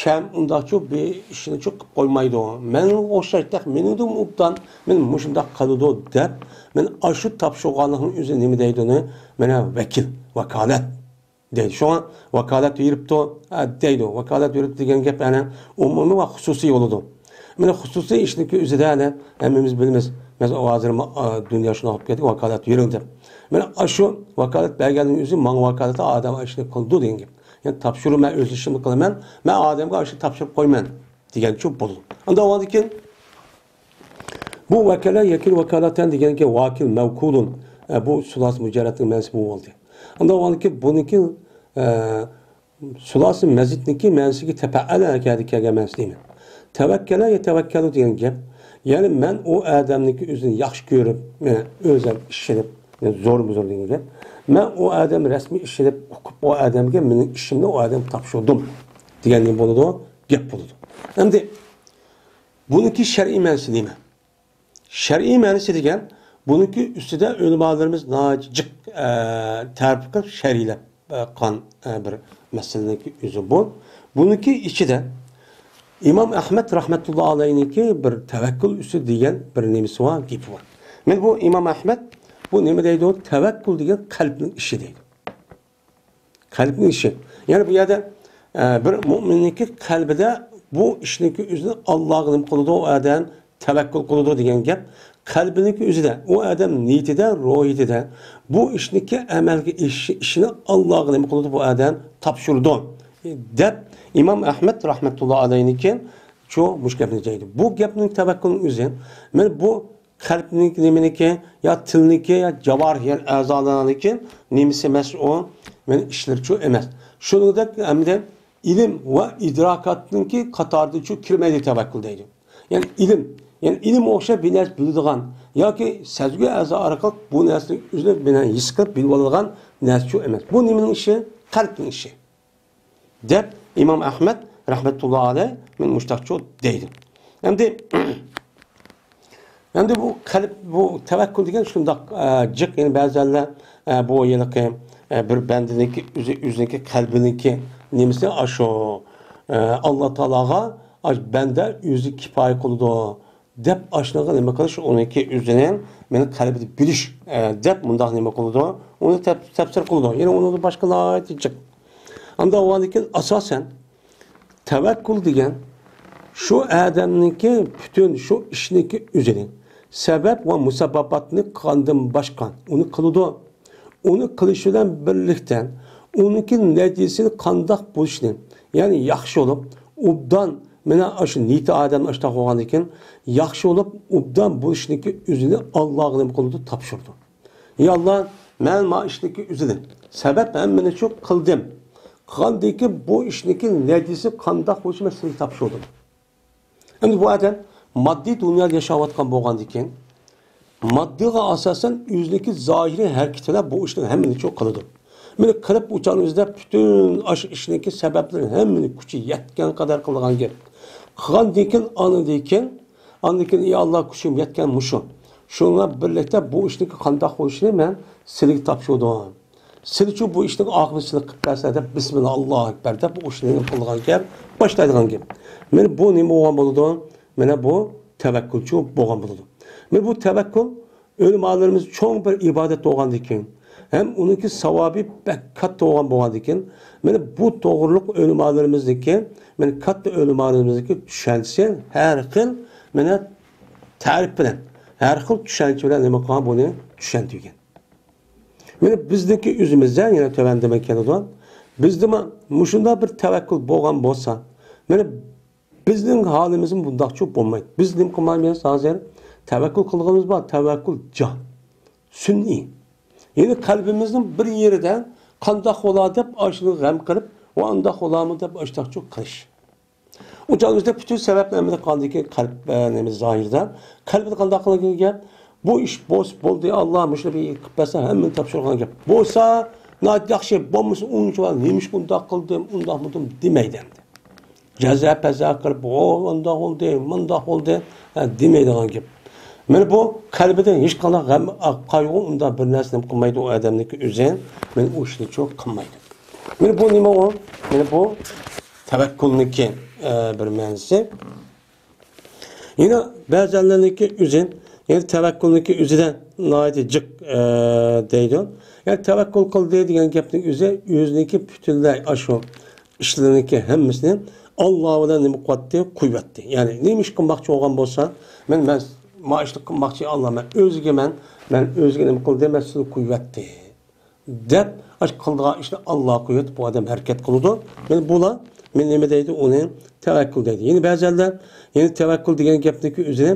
كەم ئۇنداقچۇ بىر ئىشنىچۇ قىلىپ قويمايدۇ. مەنگە ئوخشاشتەك مېنىڭدىن ئوبدان، مەن مۇشۇنداق قىلىدۇ دەپ، مەن ئاشۇ تاپشۇرغانلىقنىڭ ئۆزى نېمە دەيدۇ ئۇنى؟ مانا ۋەكىل، ۋاكالەت دەيدۇ. شۇڭا ۋاكالەت بېرىپتۇ، ئە، دەيدۇ. ۋاكالەت بېرىپتۇ دېگەن گەپ يەنى ئومۇمىي ۋە خۇسۇسىي بولىدۇ. مانا خۇسۇسىي ئىشنىڭكى ئۆزىدە يەنى ھەممىمىز بىلىمىز. مەسىلەن، ھازىر ما-، ئا، دۇنيا شۇنداق بولۇپ كەتتى، ۋاكالەت بېرىڭ دەپ. مانا ئاشۇ ۋاكالەت بەرگەننىڭ ئۆزى ماڭا ۋاكالەت ئادەم ئىشنى قىلىدۇ دېگەن گەپ. يەنى تاپشۇرۇپ مەن ئۆز ئىشىمنى قىلىمەن، مەن ئادەمگە ئاشۇنى تاپشۇرۇپ قويىمەن دېگەنچۇ بولىدۇ. ئاندىن بولغاندىن كېيىن بۇ ۋەكەلە يەكىل ۋاكالەتەن دېگەنگە ۋاكىل مەۋكۇلۇن، ئە، بۇ سۇلاسى مۇجەررەتنىڭ مەنىسى بۇ بولدى. ئاندىن بولغاندىن كېيىن بۇنىڭكى، ئە، سۇلاسى مەزىدنىڭكى مەنىسىگە تەپەئەلە ھەرىكەتى كەلگەن مەنىسى دېمەك. تەۋەككەلە يەتەۋەككەلۇ دېگەن گەپ. يەنى مەن ئۇ ئادەمنىڭكى ئۆزىنى ياخشى كۆرۈپ، مەن ئۆزۈم ئىشىنىپ، مەن زورمۇ زور دېگەن گەپ. مەن ئۇ ئادەم رەسمىي ئىشىنىپ، ئۇقۇپ ئۇ ئادەمگە مېنىڭ ئىشىمنى ئۇ ئادەمگە تاپشۇردۇم دېگەن نېمە بولىدۇ؟ گەپ بولىدۇ. ئەمدى بۇنىڭكى شەرئىي مەنىسى نېمە؟ شەرئىي مەنىسى دېگەن، بۇنىڭكى ئۈستىدە ئۆلىمالىرىمىز ناھايىتى جىق، ئە، تەرىپ قىلىپ شەرھلەپ، ئە، قىلغان، ئە، بىر مەسىلىنىڭكى ئۆزى بۇ. بۇنىڭكى ئىچىدە ئىمام ئەھمەد رەھمەتۇللا ئەلەيھنىڭكى بىر تەۋەككۈل ئۈستىدە دېگەن بىر نېمىسى بار، گېپى بار. مانا بۇ ئىمام ئەھمەد بۇ نېمە دەيدۇ؟ تەۋەككۈل دېگەن قەلبنىڭ ئىشى دەيدۇ. قەلبنىڭ ئىشى. يەنى بۇ يەردە، ئە، بىر مۇئمىننىڭكى قەلبىدە بۇ ئىشنىڭكى ئۆزىنى ئاللاغا نېمە قىلىدۇ، ئۇ ئادەم تەۋەككۈل قىلىدۇ دېگەن گەپ. قەلبىنىڭكى ئۆزىدە، ئۇ ئادەم نىيىتىدە، روھىيىتىدە بۇ ئىشنىڭكى ئەمەلگە ئېشىشى، ئىشىنى ئاللاغا نېمە قىلىدۇ، بۇ ئادەم تاپشۇرىدۇ، دەپ ئىمام ئەھمەد رەھمەتۇللا ئەلەيھنىڭكى شۇ مۇشۇ گەپنى دەيدۇ. بۇ گەپنىڭ تەۋەككۈلنىڭ ئۆزى، مانا بۇ قەلبنىڭكى نېمىنىڭكى، يا تىلنىڭكى، يا جاۋارىھ، يەنى ئەزالارنىڭكى نېمىسى ئەمەس ئۇ، مېنىڭ ئىشلىرىچۇ ئەمەس. شۇنىڭدەك ئەمدى ئىلىم ۋە ئىدراكاتنىڭكى قاتارىدىچۇ كىرمەيدۇ تەۋەككۈل دەيدۇ. يەنى ئىلىم، يەنى ئىلىم ئوخشاپ بىر نەرسە بىلىدىغان ياكى سەزگۈ ئەزا ئارقىلىق بۇ نەرسىنى ئۆزىنى بىر نەرسە ھېس قىلىپ بىلىۋالىدىغان نەرسىچۇ ئەمەس. بۇ نېمىنىڭ ئىشى؟ قەلبنىڭ ئىشى. دەپ ئىمام ئەھمەد رەھمەتۇللا ئەلەيھ مەن مۇشتاقچۇ دەيدۇ. ئەمدى، ئەمدى بۇ قەلب، بۇ تەۋەككۈل دېگەن شۇنداق، ئە، جىق، يەنى بەزەنلەر، ئە، بۇ ھېلىقى، ئە، بىر بەندىنىڭكى ئۆزى، ئۆزىنىڭكى قەلبىنىڭكى نېمىسى ئاشۇ، ئە، ئاللا تائالاغا ئاش بەندە ئۆزى كىپايە قىلىدۇ دەپ ئاشۇنىڭغا نېمە قىلىش، ئۇنىڭكى ئۆزىنى مېنىڭ قەلبىدە بىلىش، ئە، دەپ مۇنداق نېمە قىلىدۇ، ئۇنى تەپ-، تەپسىر قىلىدۇ. يەنى ئۇنىڭدا باشقا ناھايىتى جىق. ئاندىن ئۇنىڭدىن كېيىن ئاساسەن تەۋەككۈل دېگەن شۇ ئادەمنىڭكى پۈتۈن شۇ ئىشنىڭكى ئۆزىنى، سەۋەب ۋە مۇسەبباباتنى قاندىن باشقا ئۇنى قىلىدۇ. ئۇنى قىلىش بىلەن بىرلىكتە ئۇنىڭكى نەتىجىسىنى قانداق بولۇشىنى، يەنى ياخشى بولۇپ، ئوبدان، مانا ئاشۇ نىيىتى ئادەمنىڭ ئاشۇنداق بولغاندىن كېيىن، ياخشى بولۇپ، ئوبدان بولۇشنىڭكى ئۆزىنى ئاللاغا نېمە قىلىدۇ؟ تاپشۇرىدۇ. يا ئاللا، مەن ما ئىشنىڭكى ئۆزىنى، سەۋەب ھەممىنىچۇ قىلدىم. قىلغاندىن كېيىن بۇ ئىشنىڭكى نەتىجىسى قانداق بولۇشىنى مەن سېنىڭكە تاپشۇردۇم. ئەمدى بۇ ئادەم ماددىي دۇنيادا ياشاۋاتقان بولغاندىكىن، ماددىيغا ئاساسەن ئۆزىنىڭكى زاھىرىي ھەرىكىتى بىلەن بۇ ئىشنىڭ ھەممىنى شۇ قىلىدۇ. مانا قىلىپ ئۇچارنىڭ ئۆزىدە پۈتۈن ئاشۇ ئىشنىڭكى سەۋەبلىرى ھەممىنى كۈچى يەتكەن قەدەر قىلىدىغان گەپ. قىلغاندىن كېيىن، ئاندىن كېيىن، ئاندىن كېيىن، يا ئاللا، كۈچۈم يەتكەن مۇشۇ. شۇنىڭ بىلەن بىرلىكتە بۇ ئىشنىڭكى قانداق بولۇشىنى مەن سىلىگە تاپشۇردۇم. سىلىچۇ بۇ ئىشنىڭ ئاقىۋىتىنى سىلى قىلىپ بەرسە دەپ، بىسمىللا، ئاللاھۇ ئەكبەر دەپ، بۇ ئىشنى قىلىدىغان گەپ، باشلايدىغان گەپ. مانا بۇ نېمە بولغان بولىدۇ؟ مانا بۇ تەۋەككۈلچۇ بولغان بولىدۇ. مانا بۇ تەۋەككۈل ئۆلىمالىرىمىز چوڭ بىر ئىبادەت بولغاندىكىن، ھەم ئۇنىڭكى ساۋابى بەك كاتتا بولغان بولغاندىكىن، مانا بۇ توغرىلىق ئۆلىمالىرىمىزنىڭكى، مانا كاتتا ئۆلىمالىرىمىزنىڭكى چۈشەنچىسى ھەر خىل، مانا تەرىپ بىلەن، ھەر خىل چۈشەنچە بىلەن نېمە قىلغان، بۇنى چۈشەنتۈرگەن. مانا بىزنىڭكى ئۆزىمىزدە يەنە تۆۋەندە مەن كېلىدۇ. بىزدىمۇ مۇشۇنداق بىر تەۋەككۈل بولغان بولسا، مانا بىزنىڭ ھالىمىزمۇ بۇنداقچۇ بولمايدۇ. بىز نېمە قىلمايمىز ھازىر؟ تەۋەككۈل قىلغىنىمىز بار، تەۋەككۈل جا. سۈنئىي. يەنى قەلبىمىزنىڭ بىر يېرىدە قانداق بولا دەپ ئاشۇنى غەم قىلىپ، ۋە ئانداق بولامۇ دەپ ئاشتاقچۇ قىلىش. ئۇ چاغدا بىزدە پۈتۈن سەۋەبلەر ئەمەلدە قالدىكى قەلب، ئە، نېمە زاھىردا. قەلبىدە قانداق قىلغان گەپ؟ بۇ ئىش بولسا بولدى، ئاللا مۇشۇنى بىر قىلىپ بەرسە، ھەممىنى تاپشۇرغان گەپ. بولسا، ناھايىتى ياخشى، بولمىسا، ئۇنچە نېمىشقا ئۇنداق قىلدىم، ئۇنداقمىدىم دېمەيدۇ ئەمدى. جازا پەزا قىلىپ، ئۇ ئۇنداق بولدى، مۇنداق بولدى، ھە، دېمەيدىغان گەپ. مانا بۇ قەلبىدە ھېچقانداق غەم، قايغۇ، ئۇنداق بىر نەرسە نېمە قىلمايدۇ ئۇ ئادەمنىڭكى ئۆزى. مانا ئۇ ئىشنى چۇ قىلمايدۇ. مانا بۇ نېمە ئۇ؟ مانا بۇ تەۋەككۈلنىڭكى، ئە، بىر مەنىسى. يەنە بەزەنلەرنىڭكى ئۆزى، يەنى تەۋەككۈلنىڭكى ئۆزىدە ناھايىتى جىق، ئە، دەيدۇ. يەنى تەۋەككۈل قىلدى دېگەن گەپنىڭ ئۆزى ئۆزىنىڭكى پۈتۈنلەي ئاشۇ ئىشلىرىنىڭكى ھەممىسىنى ئاللا بىلەن نېمە قىلىۋەتتى؟ قويۇۋەتتى. يەنى نېمە ئىش قىلماقچى بولغان بولسا، مەن، مەن ما ئىشنى قىلماقچى ئاللا، مەن ئۆزىگە مەن، مەن ئۆزىگە نېمە قىلدىم، مەن سىزنى قويۇۋەتتى. دەپ، ئاشۇ قىلىدىغان ئىشنى ئاللاغا قويۇۋېتىپ، بۇ ئادەم ھەرىكەت قىلىدۇ. مانا بۇلار، مانا نېمە دەيدۇ، ئۇنى تەۋەككۈل دەيدۇ. يەنە بەزەنلەر، يەنە تەۋەككۈل دېگەن گەپنىڭكى ئۆزىنى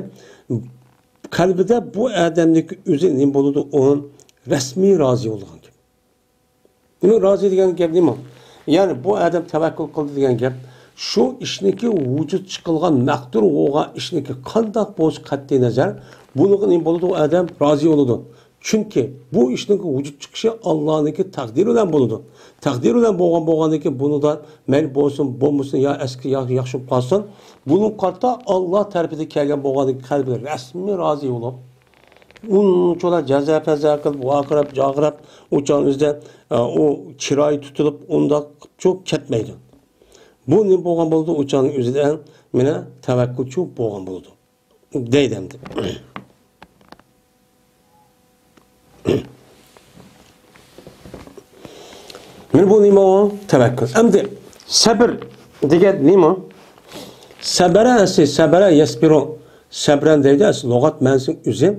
قەلبىدە بۇ ئادەمنىڭكى ئۆزى نېمە بولىدۇ، ئۇ رەسمىي رازى بولىدىغان گەپ. نېمە رازى دېگەن گەپ نېمە؟ يەنى بۇ ئادەم تەۋەككۈل قىلدى دېگەن گەپ، شۇ ئىشنىڭكى ۋۇجۇدقا چىقىرىلغان، مەقدۇر بولغان ئىشنىڭكى قانداق بولۇشى قەتئىي نەزەر، بۇنىڭغا نېمە بولىدۇ، ئۇ ئادەم رازى بولىدۇ. چۈنكى بۇ ئىشنىڭ ۋۇجۇدقا چىقىشى ئاللانىڭكى تەقدىرى بىلەن بولىدۇ. تەقدىرى بىلەن بولغان، بولغاندىكىن بۇنىڭدا مەيلى بولسۇن، بولمىسۇن، يا ئەسكى، يا ياخشى بولۇپ قالسۇن، بۇنىڭغا قارىتا ئاللا تەرىپىدىن كەلگەن بولغاندىكىن قەلبى رەسمىي رازى بولۇپ، ئۇنچىۋالا جازا پەزا قىلىپ، ۋارقىراپ، جارقىراپ، ئۇ چاغنىڭ ئۆزىدە، ئە، ئۇ چىرايى تۇتۇلۇپ، ئۇنداق قىلىپچۇ كەتمەيدۇ. بۇ نېمە بولغان بولىدۇ؟ ئۇ چاغنىڭ ئۆزىدە مانا تەۋەككۈلچۇ بولغان بولىدۇ. دەيدۇ ئەمدى. مانا بۇ نېمە ئۇ؟ تەۋەككۈل. ئەمدى سەبر دېگەن نېمە؟ سەبەرە ئەسلى، سەبەرە يەسبىرۇ. سەبرەن دەيدۇ، ئەسلى لۇغەت مەنىسىنىڭ ئۆزى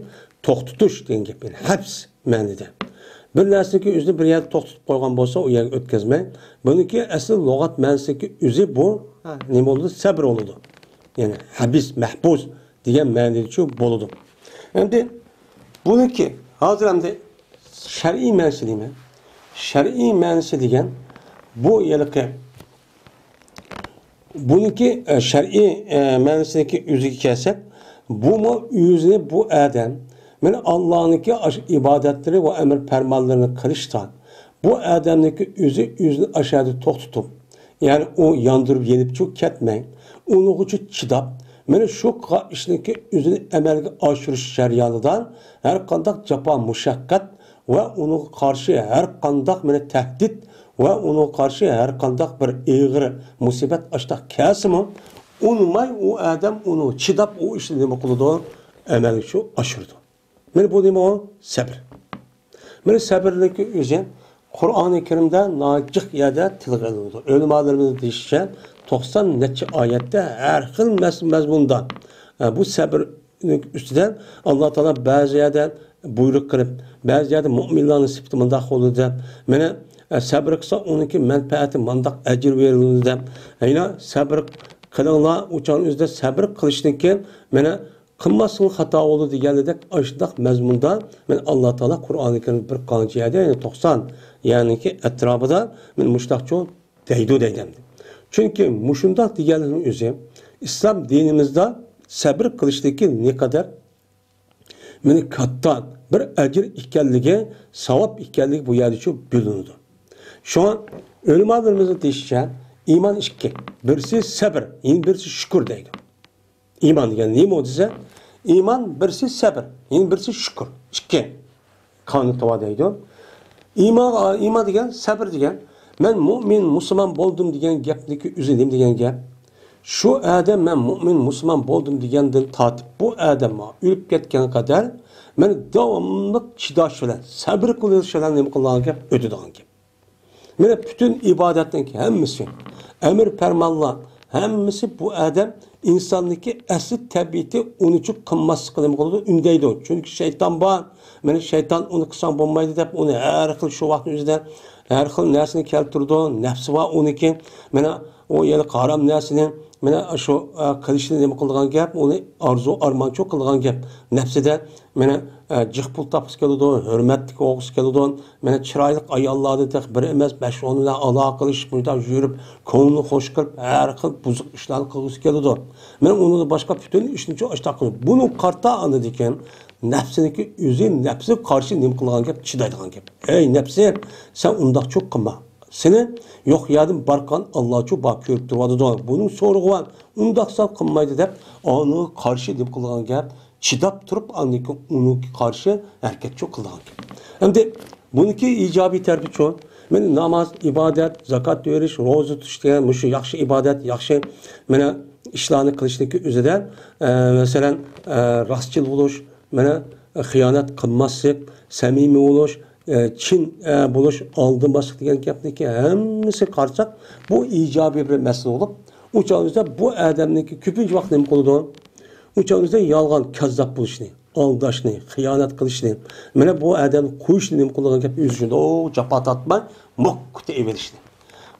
توختىتىش دېگەن گەپ. يەنى ھەبس مەنىدە. بىر نەرسىنىڭكى ئۆزىنى بىر يەردە توختىتىپ قويغان بولسا، ئۇ يەرگە ئۆتكۈزمەي. بۇنىڭكى ئەسلى لۇغەت مەنىسىدىكى ئۆزى بۇ، ھە، نېمە بولىدۇ؟ سەبر بولىدۇ. يەنى ھەبس، مەھبۇس دېگەن مەنىدىچۇ بولىدۇ. ئەمدى بۇنىڭكى ھازىر ئەمدى شەرئىي مەنىسى دېمە. شەرئىي مەنىسى دېگەن بۇ ھېلىقى بۇنىڭكى، ئە، شەرئىي، ئە، مەنىسىنىڭكى ئۆزىگە كەلسەك، بۇمۇ ئۆزىنى بۇ ئادەم، مانا ئاللانىڭكى ئاشۇ ئىبادەتلىرى ۋە ئەمر پەرمانلىرىنى قىلىشتا، بۇ ئادەمنىڭكى ئۆزى ئۆزىنى ئاشۇ يەردە توختىتىپ، يەنى ئۇ ياندۇرۇپ يېنىپچۇ كەتمەي، ئۇنىڭغىچۇ چىداپ، مانا شۇ قىلغان ئىشنىڭكى ئۆزىنى ئەمەلگە ئاشۇرۇش جەريانىدا ھەر قانداق جاپا مۇشەققەت ۋە ئۇنىڭغا قارشى ھەر قانداق مانا تەھدىت ۋە ئۇنىڭغا قارشى ھەر قانداق بىر ئېغىر مۇسىبەت ئاشتاق كەلسىمۇ، ئۇنىماي ئۇ ئادەم ئۇنى چىداپ ئۇ ئىشنى نېمە قىلىدۇ؟ ئەمەلگە شۇ ئاشۇرىدۇ. مانا بۇ نېمە ئۇ؟ سەبر. مانا سەبرنىڭكى ئۆزى قۇرئانى كەرىمدە ناھايىتى جىق يەردە تىلغا ئېلىنىدۇ. ئۆلىمالىرىمىزنىڭ دېيىشىچە، توقسان نەچچە ئايەتتە ھەر خىل مەز-، مەزمۇندا، ئە، بۇ سەبر ئۈستىدە ئاللا تائالا بەزى يەردە بۇيرۇق قىلىپ، بەزى يەردە مۇئمىنلارنىڭ سۈپىتى مۇنداق بولىدۇ دەپ، مانا، ئە، سەبر قىلسا ئۇنىڭكى مەنپەئەتى مۇنداق ئەجىر بېرىلىدۇ دەپ، يەنە سەبر قىلىڭلار، ئۇ چاغنىڭ ئۆزىدە سەبر قىلىشتىن كېيىن، مانا، قىلماسلىقىڭ خاتا بولىدۇ دېگەنلىدەك ئاشۇنداق مەزمۇندا، مانا، ئاللا تائالا قۇرئانى كەرىم بىر قانچە يەردە، يەنى توقسان يەرنىڭكى ئەتراپىدا، مانا، مۇشۇنداقچۇ دەيدۇ دەيدۇ ئەمدى. چۈنكى مۇشۇنداق دېگەنلىكنىڭ ئۆزى ئىسلام دىنىمىزدا سەبر قىلىشتىكى نەقەدەر مانا كاتتا بىر ئەجىر ئىكەنلىكى، ساۋاب ئىكەنلىكى بۇ يەردىچۇ بىلىنىدۇ. شۇڭا ئۆلىمالىرىمىزنىڭ دېيىشىچە، ئىمان ئىككى. بىرسى سەبر، يەنە بىرسى شۈكۈر دەيدۇ. ئىمان دېگەن نېمە دېسە، ئىمان بىرسى سەبر، يەنە بىرسى شۈكۈر. ئىككى. كانت تاۋا دەيدۇ. ئىمان، ئىمان دېگەن، سەبر دېگەن، مەن مۇئمىن، مۇسۇلمان بولدۇم دېگەن گەپنىكى ئۆزى نېمە دېگەن گەپ؟ شۇ ئادەم مەن مۇئمىن، مۇسۇلمان بولدۇم دېگەندىن تارتىپ بۇ ئادەم ئۆلۈپ كەتكەن قەدەر مەن داۋاملىق چىداش بىلەن، سەبرى قىلىش بىلەن نېمە قىلىدىغان گەپ؟ ئۆتىدىغان گەپ. مانا پۈتۈن ئىبادەتنىڭ ھەممىسى، ئەمر پەرمانلار ھەممىسى بۇ ئادەم ئىنساننىڭكى ئەسلى تەبىئىتى ئۇنىچۇ قىلماسلىققا نېمە قىلىدۇ؟ ئۈندەيدۇ. چۈنكى شەيتان بار. مانا شەيتان ئۇنى قىلساڭ بولمايدۇ دەپ ئۇنى ھەر خىل شۇ ۋاقىتنىڭ ئۆزىدە ھەر خىل نەرسىنى كەلتۈرىدۇ. نەپسى بار ئۇنىڭكى. مانا ئۇ يەنە ھارام نەرسىنى، مانا شۇ، ئە، قىلىشنى نېمە قىلىدىغان گەپ؟ ئۇنى ئارزۇ ئارمانچۇ قىلىدىغان گەپ. نەپسىدە مانا، ئە، جىق پۇل تاپقۇسى كېلىدۇ، ھۆرمەتلىك بولغۇسى كېلىدۇ، مانا چىرايلىق ئاياللاردىن تېخى بىر ئەمەس، بەش ئون بىلەن ئالاقە قىلىشىپ، مۇنداق يۈرۈپ، كۆڭلىنى خوش قىلىپ، ھەر خىل بۇزۇق ئىشلارنى قىلغۇسى كېلىدۇ. مانا ئۇنىڭدىن باشقا پۈتۈن ئىشنى شۇ ئاشتاق قىلىدۇ. بۇنى قارىتا ئاندىكىن نەپسىنىڭكى ئۆزى، نەپسىگە قارشى نېمە قىلغان گەپ؟ چىدايدىغان گەپ. ئەي نەپسى، سەن ئۇنداقچۇ قىلما. سېنى يوق يەردىن بارقان ئاللاچۇ بار كۆرۈپ تۇرۇۋاتىدۇ. بۇنىڭ سورىقى بار. ئۇنداق سەن قىلمايدۇ دەپ ئانىغا قارشى نېمە قىلغان گەپ؟ چىداپ تۇرۇپ، ئاندىن كېيىن ئۇنىڭغا قارشى ھەرىكەتچۇ قىلىدىغان گەپ. ئەمدى بۇنىڭكى ئىجابىي تەرىپىچۇ؟ مانا ناماز، ئىبادەت، زاكات بېرىش، روزا تۇتۇش دېگەن مۇشۇ ياخشى ئىبادەت، ياخشى مانا ئىشلارنى قىلىشنىڭكى ئۆزىدە، ئە، مەسىلەن، ئە، راستچىل بولۇش، مانا خىيانەت قىلماسلىق، سەمىمىي بولۇش، ئە، چىن، ئە، بولۇش، ئالدىماسلىق دېگەن گەپنىڭكى ھەممىسىگە قارىساق، بۇ ئىجابىي بىر مەسىلە بولۇپ، ئۇ چاغدا بۇ ئادەمنىڭكى كۆپىنچە ۋاقىت نېمە قىلىدۇ؟ ئۇ چاغدا يالغان، كاززاپ بولۇشنى، ئالداشنى، خىيانەت قىلىشنى، مانا بۇ ئادەمنى قويۇشنى نېمە قىلىدىغان گەپ ئۆزى ئۈچۈن، ئو، جاپا تارتماي، موككۇتى ئېۋېلىشنى.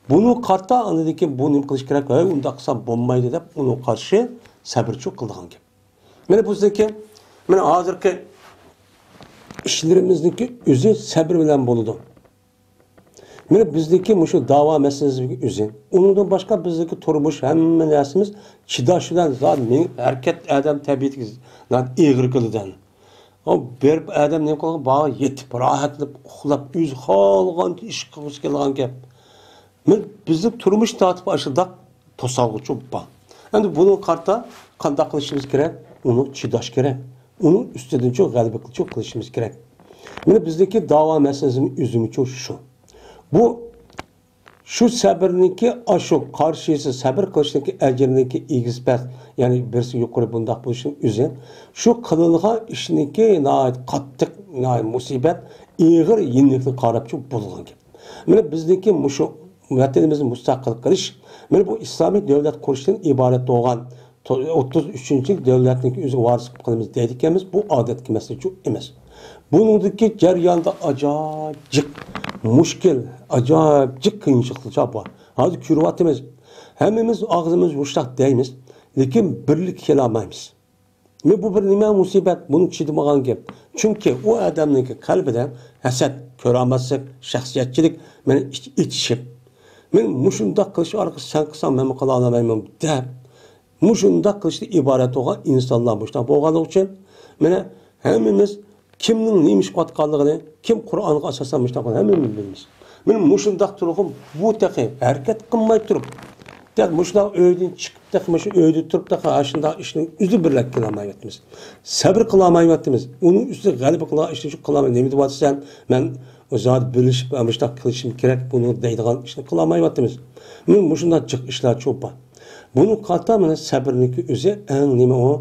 بۇنى قارىتا ئاندىن كېيىن بۇ نېمە قىلىش كېرەك؟ ھەي، ئۇنداق قىلسام بولمايدۇ دەپ، ئۇنىڭغا قارشى سەبرچۇ قىلىدىغان گەپ. مانا بۇ سىزنىڭكى، مانا ھازىرقى ئىشلىرىمىزنىڭكى ئۆزى سەبر بىلەن بولىدۇ. مانا بىزنىڭكى مۇشۇ داۋا مەسىلىسىنىڭ ئۆزى. ئۇنىڭدىن باشقا بىزنىڭكى تۇرمۇش، ھەممە نەرسىمىز چىداش بىلەن زادى مېڭىپ ھەرىكەت ئادەم تەبىئىتىگە ناھايىتى ئېغىر كېلىدۇ. ئۇ بېرىپ ئادەم نېمە قىلغان؟ باغا يېتىپ، راھەتلىنىپ، ئۇخلاپ، ئۆزى خالىغانچە ئىش قىلغۇسى كېلىدىغان گەپ. مانا بىزنىڭ تۇرمۇش تارتىپ ئاشۇنداق توسالغۇچۇ بار. ئەمدى بۇنىڭغا قارىتا قانداق قىلىشىمىز كېرەك؟ ئۇنىڭغا چىداش كېرەك. ئۇنىڭ ئۈستىدىنچۇ غەلىبە قىلىشىمىز كېرەك. مانا بىزنىڭكى داۋا مەسىلىسىمىز ئۆزىمىچۇ شۇ. بۇ، شۇ سەبرنىڭكى ئاشۇ قارشىسى، سەبر قىلىشنىڭكى ئەجرىنىڭكى ئېگىز پەس، يەنى بىرسى يۇقىرى بۇنداق بولۇشنىڭ ئۆزى، شۇ قىلىنغان ئىشنىڭكى ناھايىتى قاتتىق، ناھايىتى مۇسىبەت، ئېغىر يېنىكلىقى قاراپچۇ بولغان گەپ. مانا بىزنىڭكى مۇشۇ ۋەتىنىمىزنى مۇستەقىل قىلىش، مانا بۇ ئىسلامىي دۆلەت قۇرۇشتىن ئىبارەت بولغان تو-، ئوتتۇز ئۈچىنچى دۆلەتنىڭكى ئۆزىگە ۋارىسلىق قىلىمىز دەيدىكەنمىز، بۇ ئادەتتىكى مەسىلىچۇ ئەمەس. بۇنىڭدىكى جەرياندا ئاجايىپ جىق مۈشكۈل، ئاجايىپ جىق قىيىنچىلىقلار بار. ھازىر كۆرۈۋاتىمىز. ھەممىمىز ئاغزىمىز مۇشتاق دەيمىز، لېكىن بىرلىككە كېلەلمەيمىز. مانا بۇ بىر نېمە مۇسىبەت، بۇنى چىدىمىغان گەپ. چۈنكى ئۇ ئادەمنىڭكى قەلبىدە ھەسەت، كۆرەلمەسلىك، شەخسىيەتچىلىك، مانا ئىچ-، ئېچىشىپ، مانا مۇشۇنداق قىلىش ئارقىلىق سەن قىلساڭ مەنمۇ قىلالايمەن دەپ، مۇشۇنداق قىلىشتىن ئىبارەت بولغان ئىنسانلار مۇشۇنداق بولغانلىقى ئۈچۈن، مانا ھەممىمىز كىمنىڭ نېمە ئىش قىلىۋاتقانلىقىنى، كىم قۇرئانغا ئاساسەن مۇشۇنداق قىلغان ھەممىمىز بىلىمىز. مانا مۇشۇنداق تۇرغۇن بۇ تېخى ھەرىكەت قىلماي تۇرۇپ، دەل مۇشۇنداق ئۆيدىن چىقىپ، تېخى مۇشۇ ئۆيدە تۇرۇپ، تېخى ئاشۇنداق ئىشنىڭ ئۆزى بىرلەك قىلالمايۋاتىمىز. سەبرى قىلالمايۋاتىمىز. ئۇنىڭ ئۈستىگە غەلىبە قىلغان ئىشنى شۇ قىلالماي، نېمە دېيىۋاتىسەن؟ مەن زادى بىلىشىپ، مۇشۇنداق قىلىشىم كېرەك، بۇنى دەيدىغان ئىشنى قىلالمايۋاتىمىز. مانا مۇشۇنداق جىق ئىشلار چوپان. بۇنىڭغا قارىتا مانا سەبرنىڭكى ئۆزى ئەڭ نېمە ئۇ؟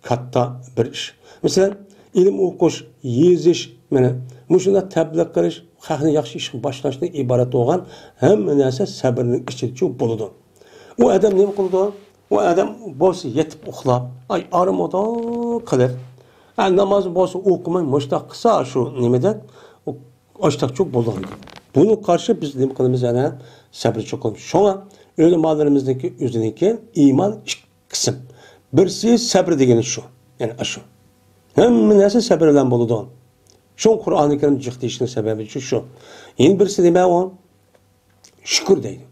كاتتا بىر ئىش. مەسىلەن، ئىلىم ئوقۇش، يېزىش، مانا مۇشۇنداق تەبلىغ قىلىش، خەقنى ياخشى ئىشقا باشلاشتىن ئىبارەت بولغان ھەممە نەرسە سەبرنىڭ ئىچىدىچۇ بولىدۇ. ئۇ ئادەم نېمە قىلىدۇ؟ ئۇ ئادەم بولسا يېتىپ ئۇخلاپ، ئاي، ئارام ئودا قىلىپ، ئە، نامازنى بولسا ئوقۇماي، مۇشتاق قىلسا شۇ نېمىدە، ئاشتاقچۇ بولىدىغان گەپ. بۇنىڭغا قارشى بىز نېمە قىلىمىز؟ يەنە سەبرچۇ قىلىمىز. شۇڭا ئۆلىمالىرىمىزنىڭكى ئۆزىنىڭكى ئىمان ئىككى قىسىم. بىرسى سەبر دېگىنى شۇ. يەنى ئاشۇ. ھەممە نەرسە سەبر بىلەن بولىدۇ. شۇڭا قۇرئانى كەرىم جىق دېيىشنىڭ سەۋەبى شۇ. يەنە بىرسى نېمە ئۇ؟ شۈكۈر دەيدۇ.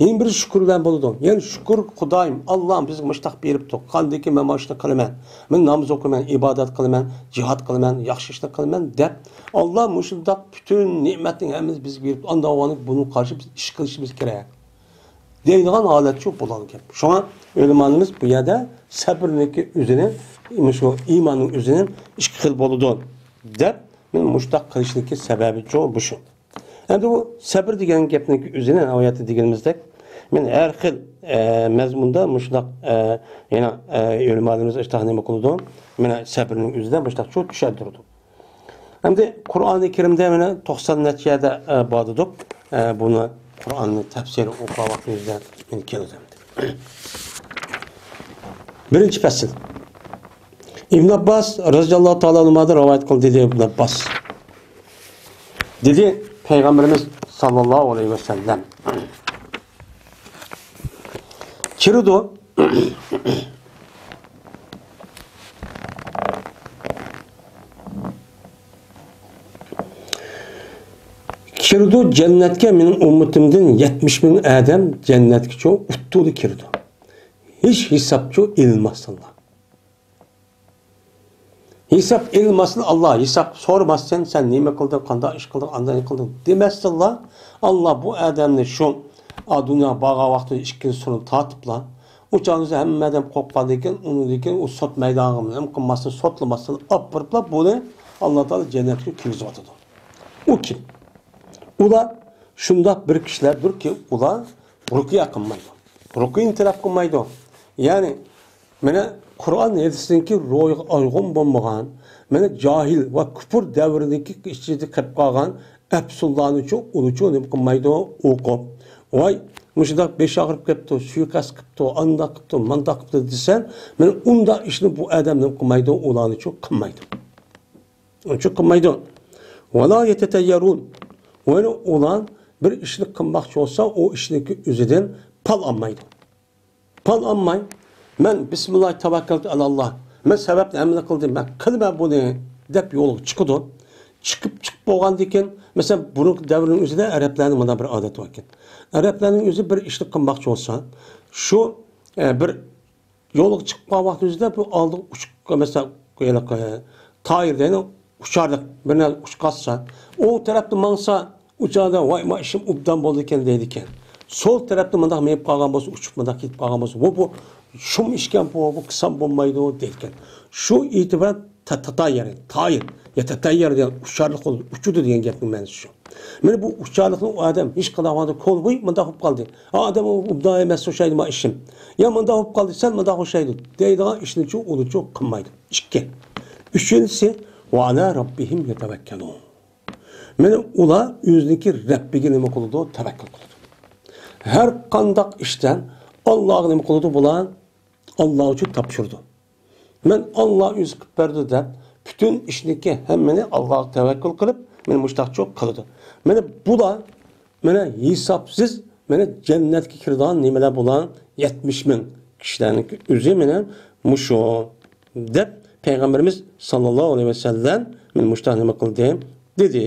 يەنە بىر شۈكۈر بىلەن بولىدۇ. يەنى شۈكۈر، خۇدايىم، ئاللاھىم بىزگە مۇشتاق بېرىپتۇ. قاندىكى مەن مانا شۇنى قىلىمەن. مەن ناماز ئوقۇيمەن، ئىبادەت قىلىمەن، جىھاد قىلىمەن، ياخشى ئىشنى قىلىمەن دەپ، ئاللا مۇشۇنداق پۈتۈن نېمەتنىڭ ھەممىسىنى بىزگە بېرىپتۇ. ئانداق بولغاندىكىن بۇنىڭغا قارشى بىز ئىش قىلىشىمىز كېرەك دەيدىغان ھالەتچۇ بولغان گەپ. شۇڭا ئۆلىمالىرىمىز بۇ يەردە سەبرنىڭكى ئۆزىنى، شۇ ئىماننىڭ ئۆزىنى ئىككى خىل بولىدۇ دەپ، مانا مۇشۇنداق قىلىشنىڭكى سەۋەبىچۇ بۇ شۇ. ئەمدى بۇ سەبر دېگەن گەپنىڭ ئۆزىنى ناھايىتى دېگىنىمىزدەك، مانا ھەر خىل، ئە، مەزمۇندا مۇشۇنداق، ئە، يەنە، ئە، ئۆلىمالىرىمىز ئىشتاق نېمە قىلىدۇ؟ مانا سەبرنىڭ ئۆزىدە مۇشۇنداق چوڭ چۈشەندۈرىدۇ. ئەمدى قۇرئانى كەرىمدە مانا توقسان نەچچە يەردە، ئە، بار دېدۇق. ئە، بۇنى قۇرئاننى تەپسىرى ئوقۇغان ۋاقتىمىزدا مانا كېلىدۇ ئەمدى. بىرىنچى پەسىل. ئىبن ئابباس رەزىياللاھۇ تائالا ئەنھۇمادىن رىۋايەت قىلدى، دېدى ئىبن ئابباس. دېدى پەيغەمبىرىمىز ساللاللاھۇ ئەلەيھى ۋەسەللەم. كىرىدۇ. كىرىدۇ جەننەتكە مېنىڭ ئۈممىتىمدىن يەتمىش مىڭ ئادەم جەننەتكىچۇ ئۇتتۇلى كىرىدۇ. ھېچ ھېسابچۇ ئېلىنماستىنلا. ھېساب ئېلىنماستىن، ئاللا ھېساب سورىماستىن، سەن نېمە قىلدىڭ، قانداق ئىش قىلدىڭ، ئانداق قىلدىڭ دېمەستىنلا، ئاللا بۇ ئادەمنى شۇ، ئا، دۇنيا بارغان ۋاقتىدا ئىككىنچى سورۇن تارتىپلا، ئۇ چاغدا ھەممە ئادەم قورققاندىن كېيىن، ئۇنىڭدىن كېيىن ئۇ سوت مەيدانىغا نېمە قىلماستىن، سوتلىماستىن ئاپىرىپلا بۇنى ئاللا تائالا جەننەتكە كىرگۈزۈۋاتىدۇ. ئۇ كىم؟ ئۇلار شۇنداق بىر كىشىلەردۇركى، ئۇلار رۇقيە قىلمايدۇ. رۇقيىنى تەلەپ قىلمايدۇ. يەنى، مانا قۇرئان ھەدىستىكى روھىغا ئايغۇن بولمىغان، مانا جاھىل ۋە كۇپۇر دەۋرىدىكى ئىچىدە قېلىپ قالغان ئەپسۇنلارنىچۇ، ئۇلىچۇ نېمە قىلمايدۇ؟ ئوقۇپ، ۋاي، مۇشۇنداق بېشى ئاغرىپ كەپتۇ، سۇيىقەست قىپتۇ، ئانداق قىپتۇ، مانداق قىپتۇ دېسە، مانا ئۇنداق ئىشنى بۇ ئادەم نېمە قىلمايدۇ؟ ئۇلارنىچۇ قىلمايدۇ. ئۇنچە قىلمايدۇ. ۋالا يەتەتەييەرۇن. ۋە ئۇلار بىر ئىشنى قىلماقچى بولسا، ئۇ ئىشنىڭكى ئۆزىدىن پال ئالمايدۇ. پال ئالماي، مەن بىسمىللاھ تەۋەككەلتۇ ئەلەللاھ. مەن سەۋەبنى ھەممىنى قىلدىم، مەن قىلىمەن بۇنى، دەپ يولغا چىقىدۇ. چىقىپ، چىقىپ بولغاندىن كېيىن، مەسىلەن، بۇرۇنقى دەۋرنىڭ ئۆزىدە ئەرەبلەرنىڭ مانا بىر ئادىتى باركەن. ئەرەبلەرنىڭ ئۆزى بىر ئىشنى قىلماقچى بولسا، شۇ، ئە، بىر يولغا چىققان ۋاقتىمىزدا بۇ ئالدىغا ئۇچۇپ، مەسىلەن، ھېلىقى تايىر دەيدۇ، ئۇچارلىق بىر نەرسە ئۇچۇپ قالسا، ئوڭ تەرەپتە ماڭسا، ئۇچاردا، ۋاي، ما ئىشىم ئوبدان بولدىكەن دەيدىكەن. سول تەرەپتە مۇنداق مېڭىپ قالغان بولسا، ئۇچۇپ مۇنداق كېتىپ قالغان بولسا، بۇ، بۇ شۇم ئىشكەن، بۇ، بۇ قىلسام بولمايدۇ دەيدىكەن. شۇ ئېتىبارەن تا-، تاتايەر، تايىر، يا تاتايەر دېگەن ئۇچارلىق بولىدۇ، ئۇچىدۇ دېگەن گەپنىڭ مەنىسى شۇ. مانا بۇ ئۇچارلىقنى ئۇ ئادەم ھېچقانداق ۋاقىتتا كول، ۋۇي، مۇنداق بولۇپ قالدى. ئا، ئادەم ئۇ ئوبدان ئەمەس ئوخشايدۇ ما ئىشىم. يا مۇنداق بولۇپ قالدى، سەل مۇنداق ئوخشايدۇ دەيدىغان ئىشنىچۇ ئۇنىچۇ قىلمايدۇ. ئىككى. ئۈچىنچىسى، ۋە ئەلا رەببىھىم يەتەۋەككەلۇن. مانا ئۇلار ئۆزىنىڭكى رەببىگە نېمە قىلىدۇ؟ تەۋەككۈل قىلىدۇ. ھەر قانداق ئىشتا ئاللاغا نېمە قىلىدۇ بۇلار؟ ئاللا ئۈچۈن تاپشۇرىدۇ. مەن ئاللا ئۆزى قىلىپ بەردى دەپ، پۈتۈن ئىشنىكى ھەممىنى ئاللاغا تەۋەككۈل قىلىپ، مانا مۇشتاقچۇ قىلىدۇ. مانا بۇلار، مانا ھېسابسىز، مانا جەننەتكە كىرىدىغان نېمىلەر بۇلار؟ يەتمىش مىڭ كىشىلەرنىڭكى ئۆزى مانا مۇشۇ، دەپ پەيغەمبىرىمىز ساللاللاھۇ ئەلەيھى ۋەسەللەم مانا مۇشتاق نېمە قىلدى؟ دېدى،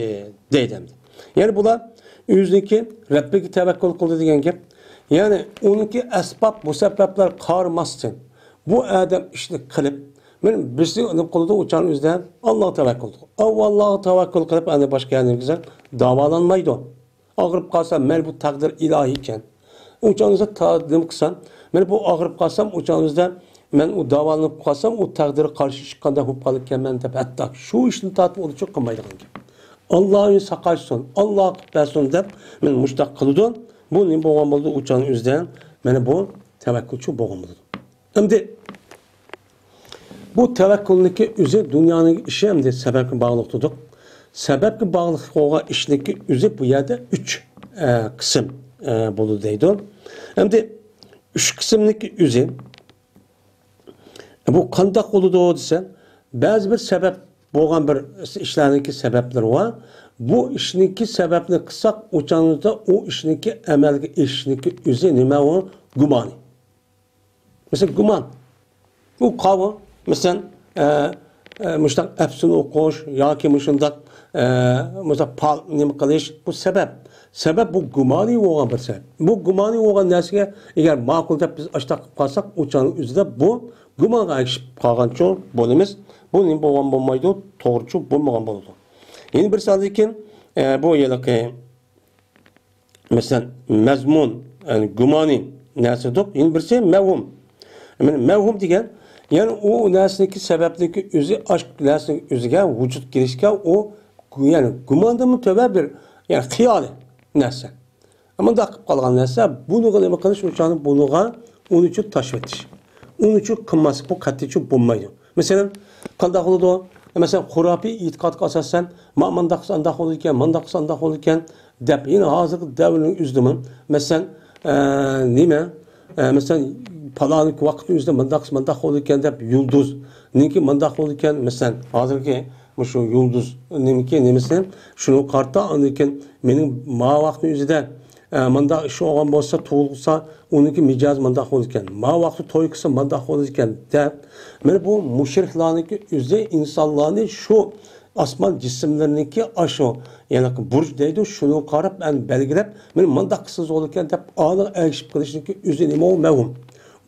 دەيدۇ ئەمدى. يەنى بۇلار ئۆزىنىڭكى رەببىگە تەۋەككۈل قىلدى دېگەن گەپ. يەنى ئۇنىڭكى ئەسباب، مۇسەببەپلەر قارىماستىن، بۇ ئادەم ئىشنى قىلىپ، مانا بىرسى نېمە قىلىدۇ، ئۇ چاغنىڭ ئۆزىدە ئاللاغا تەۋەككۈل قىلىدۇ. ئەۋ ئاللاغا تەۋەككۈل قىلىپ، ئەنە باشقا يەرنى دەۋالانمايدۇ. ئاغرىپ قالسا، مەيلى بۇ تەقدىر ئىلاھىيكەن. ئۇ چاغنىڭدا تا-، نېمە قىلسام، مەن بۇ ئاغرىپ قالسام، ئۇ چاغنىڭدا مەن ئۇ داۋالىنىپ قالسام، ئۇ تەقدىرگە قارشى چىققاندەك بولۇپ قالىدىكەنمەن دەپ، ھەتتا شۇ ئىشنى تارتىپ ئۇنىچۇ قىلمايدىغان گەپ. ئاللا ئۆزى ساقايسۇن، ئاللا قىلىپ بەرسۇن دەپ، مانا مۇشتاق قىلىدۇ. بۇ نېمە بولغان بولىدۇ؟ ئۇ چاغنىڭ ئۆزىدە مانا بۇ تەۋەككۈلچۇ بولغان بولىدۇ. ئەمدى بۇ تەۋەككۈلنىڭكى ئۆزى دۇنيانىڭ ئىشى ئەمدى سەۋەبكە باغلىق دېدۇق. سەۋەبكە باغلىق بولغان ئىشنىڭكى ئۆزى بۇ يەردە ئۈچ، ئە، قىسىم، ئە، بولىدۇ دەيدۇ. ئەمدى ئۈچ قىسىمنىڭكى ئۆزى بۇ قانداق بولىدۇ دېسە، بەزى بىر سەۋەب بولغان بىر ئىشلارنىڭكى سەۋەبلىرى بار. بۇ ئىشنىڭكى سەۋەبنى قىلساق، ئۇ چاغدا ئۇ ئىشنىڭكى ئەمەلگە ئېشىشنىڭكى ئۆزى نېمە ئۇ؟ گۇمانى. مەسىلەن، گۇمان. بۇ قاۋۇ، مەسىلەن، ئە، ئە، مۇشۇنداق ئەپسۇن ئوقۇش ياكى مۇشۇنداق، ئە، مۇشۇنداق پال نېمە قىلىش، بۇ سەۋەب. سەۋەب بۇ گۇمانى بولغان بىر سەۋەب. بۇ گۇمانى بولغان نەرسىگە ئەگەر ماقۇل دەپ بىز ئاشتاق قىلىپ قالساق، ئۇ چاغنىڭ ئۆزىدە بۇ گۇمانغا ئەگىشىپ قالغانچۇ بولىمىز. بۇ نېمە بولغان بولمايدۇ؟ توغرىچۇ بولمىغان بولىدۇ. يەنە بىر ساندىكىن، ئە، بۇ ھېلىقى مەسىلەن، مەزمۇن، يەنى گۇمانى نەرسە دېدۇق. يەنە بىرسى مەۋھۇم. مەۋھۇم دېگەن، يەنى ئۇ نەرسىنىڭكى سەۋەبنىڭكى ئۆزى، ئاشۇ نەرسىنىڭ ئۆزىگە ۋۇجۇد كېلىشكە ئۇ، يەنى گۇماندىنمۇ تۆۋەن بىر، يەنى خىيالىي نەرسە. مۇنداق قىلىپ قالغان نەرسە، بۇنىغا نېمە قىلىش، ئۇ چاغدا بۇنىغا ئۇنى چۈ تاشلىۋېتىش. ئۇنى چۈ قىلماسلىق، بۇ قەتئىيچۇ بولمايدۇ. مەسىلەن، قانداق بولىدۇ؟ مەسىلەن، خۇراپىي ئېتىقادقا ئاساسەن، ما-، مانداق قىلسا ئانداق بولىدىكەن، مانداق قىلسا ئانداق بولىدىكەن، دەپ، يەنە ھازىرقى دەۋرنىڭ ئۆزىدىمۇ، مەسىلەن، ئە، نېمە، ئە، مەسىلەن، پالانىكى ۋاقىتنىڭ ئۆزىدە مانداق قىلسا مانداق بولىدىكەن دەپ، يۇلدۇزنىڭكى مانداق بولىدىكەن، مەسىلەن، ھازىرقى مۇشۇ يۇلدۇز نېمىكى نېمىسى، شۇنىڭغا قارىتا، ئاندىن كېيىن مېنىڭ ما ۋاقىتنىڭ ئۆزىدە، ئە، مانداق ئىش بولغان بولسا، تۇغۇلسا، ئۇنىڭكى مىجەزى مانداق بولىدىكەن، ما ۋاقىتتا توي قىلسا مانداق بولىدىكەن دەپ، مانا بۇ مۇشرىكلارنىڭكى ئۆزى ئىنسانلارنى شۇ ئاسمان جىسىملىرىنىڭكى ئاشۇ، يەنى بۇرج دەيدۇ، شۇنىڭغا قاراپ، ئەنە بەلگىلەپ، مانا مانداق قىلسىڭىز بولىدىكەن دەپ، ئانىڭغا ئەگىشىپ قىلىشنىڭكى ئۆزى نېمە ئۇ مەۋھۇم.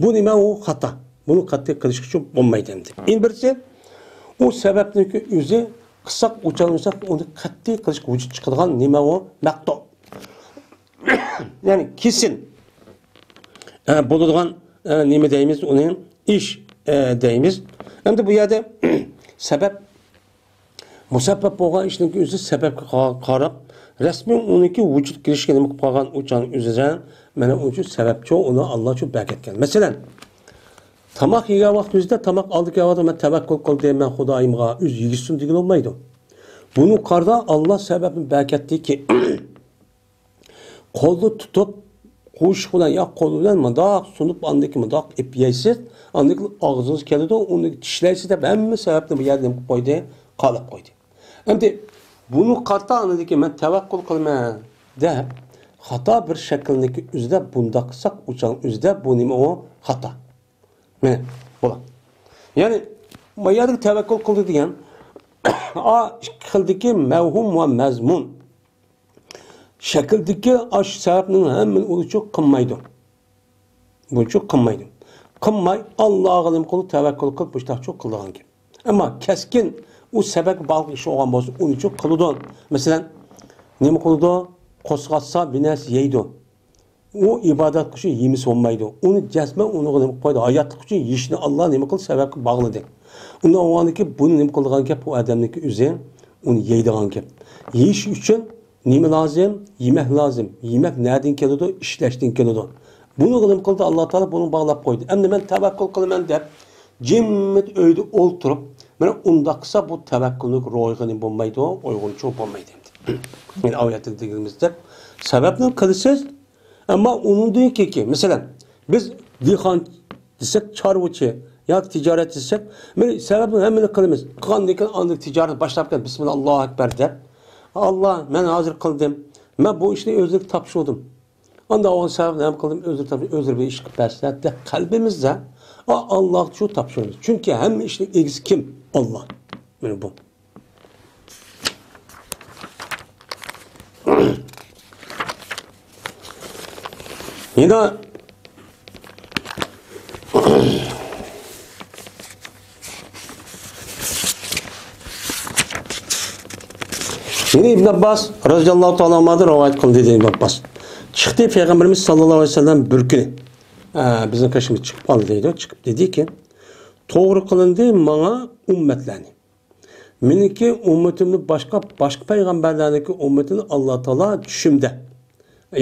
بۇ نېمە ئۇ خاتا. بۇنى قەتئىي قىلىشقىچە بولمايدۇ ئەمدى. يەنە بىرسى، ئۇ سەۋەبنىڭكى ئۆزى قىلساق، ئۇچالمىساق، ئۇنى قەتئىي قىلىشقا ۋۇجۇد چىقىدىغان نېمە ئۇ؟ مەقتۇ. يەنى كېسىن، ئە، بولىدىغان، ئە، نېمە دەيمىز، ئۇنى ئىش، ئە، دەيمىز. ئەمدى بۇ يەردە سەۋەب، مۇسەببەپ بولغان ئىشنىڭكى ئۆزى سەۋەبكە قا-، قاراپ، رەسمىي ئۇنىڭكى ۋۇجۇدقا كېلىشىگە نېمە قىلىپ قالغان ئۇ چاغنىڭ ئۆزىدە، مانا ئۇنىڭ ئۈچۈن سەۋەبچۇ، ئۇنى ئاللا شۇ بەركەتكەن. مەسىلەن، تاماق يېگەن ۋاقتىمىزدا، تاماق ئالدى كەلگەن ۋاقتىدا مەن تەۋەككۈل قىلدىم، مەن خۇدايىمغا، ئۆزى يېگۈزسۇن دېگىلى بولمايدۇ. بۇنى قارىدا ئاللا سەۋەبنى بەركەتتىكى، قولدا تۇتۇپ، قوشۇق بىلەن يا قول بىلەن مۇنداق سۇنۇپ، ئاندىن كېيىن مۇنداق ئېلىپ يەيسىز، ئاندىن كېيىن ئاغزىڭىزغا كېلىدۇ، ئۇنى چىشلەيسىز دەپ ھەممە سەۋەبنى بۇ يەردە نېمە قىلىپ قويدى؟ قالىپ قويدى. ئەمدى بۇنى قارىتا ئاندىن كېيىن مەن تەۋەككۈل قىلىمەن دەپ، خاتا بىر شەكىلنىڭكى ئۆزىدە بۇنداق قىلساق، ئۇچاڭ ئۆزىدە بۇ نېمە ئۇ؟ خاتا. مانا، بۇلار. يەنى، ما يەردىكى تەۋەككۈل قىلدى دېگەن، ئا، ئىككى خىلدىكى مەۋھۇم ۋە مەزمۇن. شەكىلدىكى ئاشۇ سەۋەبنىڭ ھەممىنى ئۇنىچۇ قىلمايدۇ. بۇنىچۇ قىلمايدۇ. قىلماي، ئاللاغا نېمە قىلىدۇ؟ تەۋەككۈل قىلىپ، مۇشتاقچۇ قىلىدىغان گەپ. ئەمما كەسكىن ئۇ سەۋەبكە باغلىق ئىش بولغان بولسا، ئۇنىچۇ قىلىدۇ. مەسىلەن، نېمە قىلىدۇ؟ قورسىقى ئاچسا، بىر نەرسە يەيدۇ. ئۇ ئىبادەت قىلىشى يېمىسە بولمايدۇ. ئۇنى جەزمەن ئۇنىڭغا نېمە قىلىپ قويىدۇ؟ ھاياتلىق ئۈچۈن يېيىشنى ئاللا نېمە قىلدى؟ سەۋەبكە باغلىدى. ئۇنداق بولغاندىكىن بۇنى نېمە قىلىدىغان گەپ؟ بۇ ئادەمنىڭكى ئۆزى ئۇنى يەيدىغان گەپ. يېيىش ئۈچۈن نېمە لازىم؟ يېمەك لازىم. يېمەك نەدىن كېلىدۇ؟ ئىشلەشتىن كېلىدۇ. بۇنىڭغا نېمە قىلدى؟ ئاللا تائالا بۇنى باغلاپ قويدى. ئەمدى مەن تەۋەككۈل قىلىمەن دەپ، جىممىت ئۆيدە ئولتۇرۇپ، مانا ئۇنداق قىلسا، بۇ تەۋەككۈلنىڭ روھىغا نېمە بولمايدۇ؟ ئۇيغۇنچۇ بولمايدۇ ئەمدى. يەنى ئايەتتە دېگىنىمىزدەك، سەۋەبنى قىلىسىز، ئەمما ئۇنىڭدىن كېيىن، مەسىلەن، بىز دېھقان دېسەك، چارۋىچى ياكى تىجارەت دېسەك، مانا سەۋەبنى ھەممىنى قىلىمىز. قىلغاندىن كېيىن ئاندىن تىجارەت باشلاپ كەت، بىسمىللا، ئاللاھۇ ئەكبەر دەپ، ئاللا، مەن ھازىر قىلدىم، مەن بۇ ئىشنى ئۆزلۈك تاپشۇردۇم. ئاندىن ئۇ سەۋەبنى ھەم قىلدىم، ئۆزلىرى تاپشۇردۇم، ئۆزلىرى بىر ئىش قىلىپ بەرسىلە دەپ قەلبىمىزدە، ئا، ئاللاغا شۇ تاپشۇرىمىز. چۈنكى ھەممە ئىشنىڭ ئىگىسى كىم؟ ئاللا. مانا بۇ. يەنە، يەنە ئىبن ئابباس رازىياللاھۇ تائالا ئەنھۇدىن رىۋايەت قىلدى، دېدى ئىبن ئابباس. چىقتى پەيغەمبىرىمىز ساللاللاھۇ ئەلەيھى ۋەسەللەم بىر كۈنى. ئە، بىزنىڭ قېشىمىزغا چىقىپ قالدى دەيدۇ. چىقىپ دېدىكى، توغرا قىلىندى ماڭا ئۈممەتلەرنى. مېنىڭكى ئۈممىتىمدىن باشقا، باشقا پەيغەمبەرلەرنىڭكى ئۈممىتىنى ئاللا تائالا چۈشۈمدە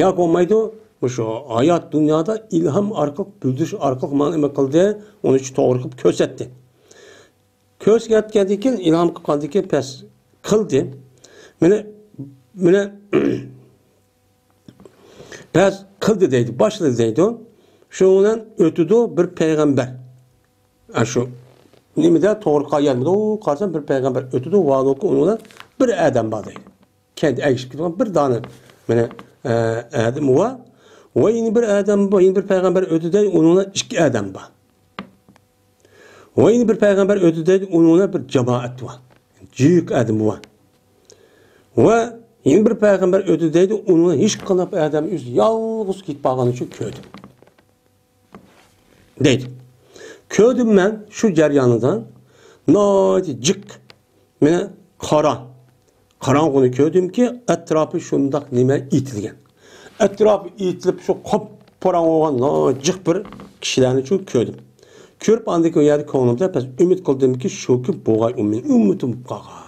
ياكى بولمايدۇ، مۇشۇ ھايات دۇنيادا ئىلھام ئارقىلىق، بىلدۈرۈش ئارقىلىق ماڭا نېمە قىلدى، ئۇنى شۇ توغرا قىلىپ كۆرسەتتى. كۆرسەتكەندىن كېيىن، ئىلھام قىلغاندىن كېيىن پەس قىلدى. مانا، مانا، پەس قىلدى دەيدۇ، باشلىدى دەيدۇ. شۇنىڭ بىلەن ئۆتىدۇ بىر پەيغەمبەر. ئاشۇ نېمىدە توغرا قىلغان يەردە قارىسام، بىر پەيغەمبەر ئۆتىدۇ، ۋالۇكى ئۇنىڭ بىلەن بىر ئادەم بار دەيدۇ. كەينىدە ئەگىشىپ كېتىدىغان بىر دانە، مانا، ئادەم بار. ۋە يەنە بىر ئادەم بار، يەنە بىر پەيغەمبەر ئۆتىدۇ دەيدۇ، ئۇنىڭ بىلەن ئىككى ئادەم بار. ۋە يەنە بىر پەيغەمبەر ئۆتىدۇ دەيدۇ، ئۇنىڭ بىلەن بىر جامائەت بار. جىق ئادەم بار. ۋە يەنە بىر پەيغەمبەر ئۆتىدۇ دەيدۇ، ئۇنىڭ بىلەن ھېچقانداق ئادەم ئۆزى يالغۇز كېتىپ بارغان ئۈچۈن كۆردى. دەيدۇ. كۆردۈم مەن شۇ جەريانىدا ناھايىتى جىق، مانا قارا، قاراڭغۇنى كۆردۈمكى، ئەتراپى شۇنداق نېمە ئېتىلگەن. ئەتراپى ئېتىلىپ، شۇ قاپقاراڭغۇ بولغان ناھايىتى جىق بىر كىشىلەرنى شۇ كۆردۈم. كۆرۈپ، ئاندىن كېيىن ئۇ يەردە كۆڭلۈمدە بەس ئۈمىد قىلدىمكى، شۇكى بولغاي، ئۇ مېنىڭ ئۈممىتىم بولۇپ قالغاي.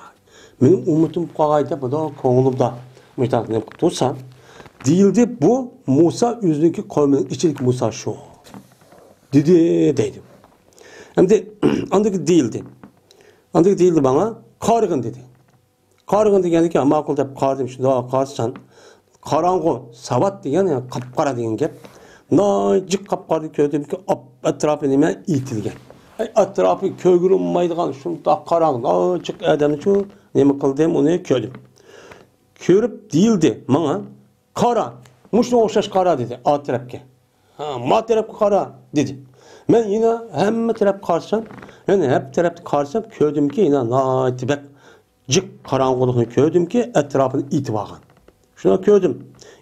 مېنىڭ ئۈممىتىم بولۇپ قالغاي دەپ، مۇنداق كۆڭلۈمدە مۇشۇنداق نېمە قىلىپ تۇرسام، دېيىلدى، بۇ مۇسا ئۆزىنىڭكى قەۋمىنىڭ ئىچىدىكى مۇسا شۇ. دېدى، دەيدۇ. ئەمدى ئاندىن كېيىن دېيىلدى. ئاندىن كېيىن دېيىلدى ماڭا، قارىغىن دېدى. قارىغىن دېگەندىكىن، ماقۇل دەپ قارىدىم، شۇنداق قارىسام، قاراڭغۇ، ساۋات دېگەن، يەنى قاپقارا دېگەن گەپ. ناھايىتى جىق قاپقارا كۆردۈمكى، ئەتراپى نېمە ئېتىلگەن. ئەي، ئەتراپى كۆرگىلى بولمايدىغان شۇنداق قاراڭغۇ، ناھايىتى جىق ئادەمنى شۇ نېمە قىلدىم، ئۇنى كۆردۈم. كۆرۈپ دېيىلدى ماڭا، قارا، مۇشۇنىڭغا ئوخشاش قارا دېدى، ئا تەرەپكە. ھا، ما تەرەپكە قارا دېدى. مەن يەنە ھەممە تەرەپكە قارىسام، يەنە ھەممە تەرەپكە قارىسام، كۆردۈمكى، يەنە ناھايىتى بەك جىق قاراڭغۇلۇقنى كۆردۈمكى، ئەتراپىنى ئېتىۋالغان. شۇنداق كۆردۈم.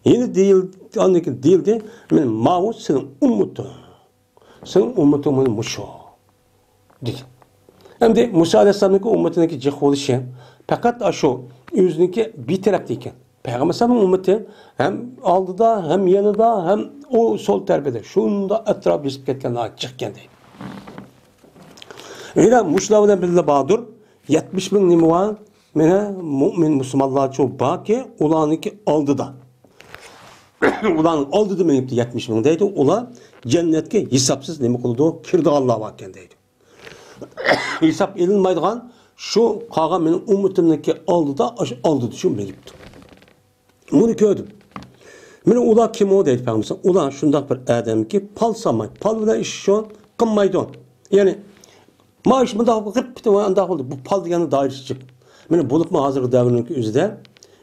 يەنە دېيىل-، ئاندىن كېيىن دېيىلدى، مەن ماۋۇ سېنىڭ ئۈممىتىڭ. سېنىڭ ئۈممىتىڭ مانا مۇشۇ. دېدى. ئەمدى مۇسا ئەلەيھىسسالامنىڭكى ئۈممىتىنىڭكى جىق بولۇشى پەقەت ئاشۇ ئۆزىنىڭكى بىر تەرەپتە ئىكەن. پەيغەمبەر ئەلەيھىسسالامنىڭ ئۈممىتى ھەم ئالدىدا، ھەم يېنىدا، ھەم ئۇ سول تەرىپىدە شۇنداق ئەتراپ بېسىپ كەتكەن ناھايىتى جىق ئىكەن دەيدۇ. ھېلى مۇشۇلار بىلەن بىللە باردۇر، يەتمىش مىڭ نېمە بار؟ مانا مۇئمىن مۇسۇلمانلارچۇ باركى، ئۇلارنىڭكى ئالدىدا. ئۇلارنىڭ ئالدىدا مېڭىپتۇ يەتمىش مىڭ دەيدۇ. ئۇلار جەننەتكە ھېسابسىز نېمە قىلىدۇ؟ كىرىدىغانلار باركەن دەيدۇ. ھېساب ئېلىنمايدىغان شۇ قالغان مېنىڭ ئۈممىتىمنىڭكى ئالدىدا، ئاشۇ ئالدىدا شۇ مېڭىپتۇ. بۇنى كۆردۈم. مانا ئۇلار كىم ئۇ دەيدۇ پەيغەمبەر. ئۇلار شۇنداق بىر ئادەمكى، پال سالمايدۇ. پال بىلەن ئىش شۇ قىلمايدۇ. يەنى، ما ئىش مۇنداق قىلىپ، ئانداق بولدى. بۇ پال دېگەننىڭ دائىرىسى جىق. مانا بولۇپمۇ ھازىرقى دەۋرنىڭكى ئۆزىدە.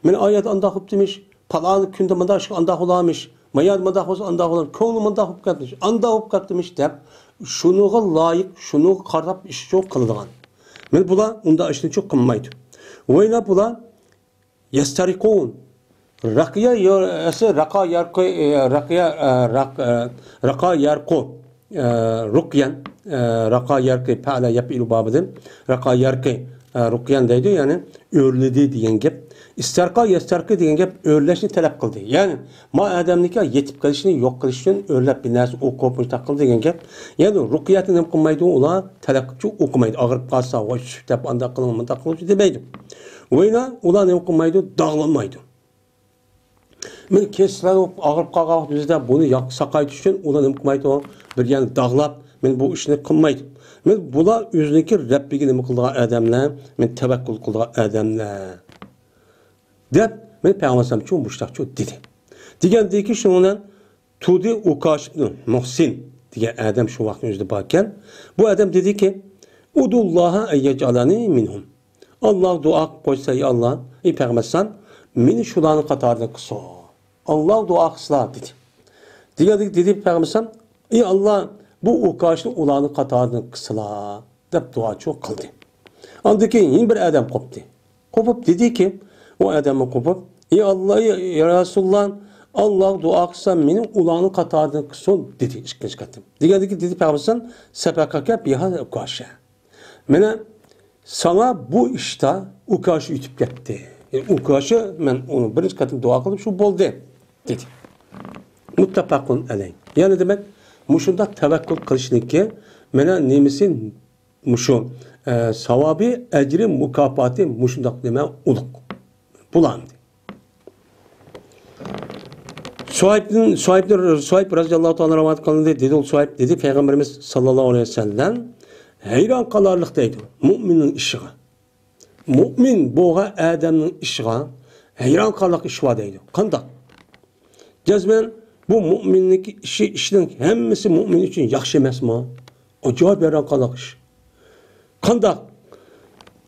مانا ئايەت ئانداق قىپتىمىش، پالان كۈندە مۇنداق ئىش ئانداق بولارمىش، ما يەردە مۇنداق بولسا ئانداق بولار، كۆڭلى مۇنداق بولۇپ كەتمىش، ئانداق بولۇپ كەتتىمىش دەپ، شۇنىڭغا لايىق، شۇنىڭغا قاراپ ئىش شۇ قىلىدىغان. مانا بۇلار ئۇنداق ئىشنى شۇ قىلمايدۇ. ۋەيلا بۇلار يەستەرىقۇن. رەقىيە يار-، ئەسلى رەقا يارقى، ئە، رەقىيە، ئە، رەق-، ئە، رەقا يارقۇ، ئە، رۇقيەن، ئە، رەقا يارقى، پەئەلە يەپئىلۇ بابىدىن. رەقا يارقى، ئە، رۇقيەن دەيدۇ، يەنى ئۆرلىدى دېگەن گەپ. ئىستەرقا، يەستەرقى دېگەن گەپ ئۆرلەشنى تەلەپ قىلدى. يەنى ما ئادەمنىڭكى يېتىپ قېلىشىنى يوق قىلىش ئۈچۈن ئۆرلەپ بىر نەرسە ئوقۇپ، مۇشۇنداق قىل دېگەن گەپ. يەنى رۇقيەتنى نېمە قىلمايدۇ؟ ئۇلار تەلەپ قىلىپچۇ ئوقۇمايدۇ. ئاغرىپ قالسا، ۋاي چۈشۈپ دەپ ئانداق قىلىڭ، مۇنداق قىلىڭچۇ دېمەيدۇ. ۋەيلا ئۇلار نېمە قىلمايدۇ؟ داغلىمايدۇ. مەن كېسەل بولۇپ ئاغرىپ قالغان ۋاقتىمىزدا بۇنى ياق ساقايتىش ئۈچۈن ئۇلار نېمە قىلمايدۇ؟ بىر يەرنى داغلاپ، مەن بۇ ئىشنى قىلمايدۇ. مەن بۇلار ئۆزىنىڭكى رەببىگە نېمە قىلىدىغان ئادەملەر، مەن تەۋەككۈل قىلىدىغان ئادەملەر. دەپ، مەن پەيغەمبەر ئەلەيھىسسالامچۇ مۇشۇنداقچۇ دېدى. دېگەندىكىن شۇنىڭ بىلەن تۇدى ئۇكاشىبنى مۇھسىن دېگەن ئادەم شۇ ۋاقىتنىڭ ئۆزىدە باركەن. بۇ ئادەم دېدىكى، ئۇدۇللاھا ئەييەجئالانى مىنھۇم. ئاللاغا دۇئا قىلىپ قويسا، ئەي ئاللا، ئەي پەيغەمبەر ئەلەيھىسسالام، مېنى شۇلارنىڭ قاتارىدىن قىلسۇن. ئاللاغا دۇئا قىلسىلا دېدى. دېگەندىكى دېدى پەيغەمبەر ئەلەيھىسسالام، ئەي ئاللا، بۇ ئۇكاشنى ئۇلارنىڭ قاتارىدىن قىلسىلا دەپ دۇئاچۇ قىلدى. ئاندىن كېيىن يەنە بىر ئادەم قوپتى. قوپۇپ دېدىكى، ئۇ ئادەممۇ قوپۇپ، ئەي ئاللا، ئەي، يا رەسۇلاللا، ئاللاغا دۇئا قىلسام، مېنى ئۇلارنىڭ قاتارىدىن قىلسۇن دېدى ئىككىنچى قېتىم. دېگەندىكى دېدى پەيغەمبەر ئەلەيھىسسالام، سەبەقەكە بىھا ئۇكاشە. مانا ساڭا بۇ ئىشتا ئۇكاشە ئۆتۈپ كەتتى. يەنى ئۇكاشە، مەن ئۇنى بىرىنچى قېتىم دۇئا قىلدىم، شۇ بولدى دېدى. مۇتتەپەقۇن ئەلەي. يەنى دېمەك، مۇشۇنداق تەۋەككۈل قىلىشنىڭكى مانا نېمىسى، مۇشۇ، ئە، ساۋابى، ئەجرى، مۇكاپاتى مۇشۇنداق نېمە ئۇلۇغ. بۇلار ئەمدى. سۇھەيبتىن، سۇھەيبتىن، سۇھەيب رەزىياللاھۇ تائالا رىۋايەت قىلىندى. دېدى ئۇ سۇھەيب، دېدى پەيغەمبىرىمىز ساللاللاھۇ ئەلەيھى ۋەسەللەم، ھەيران قالارلىق دەيدۇ مۇئمىننىڭ ئىشىغا. مۇئمىن بولغان ئادەمنىڭ ئىشىغا ھەيران قالارلىق ئىش بار دەيدۇ. قانداق؟ جەزمەن بۇ مۇئمىننىڭكى ئىشى، ئىشنىڭ ھەممىسى مۇئمىن ئۈچۈن ياخشى ئەمەسمۇ؟ ئاجايىپ ھەيران قالارلىق ئىش. قانداق؟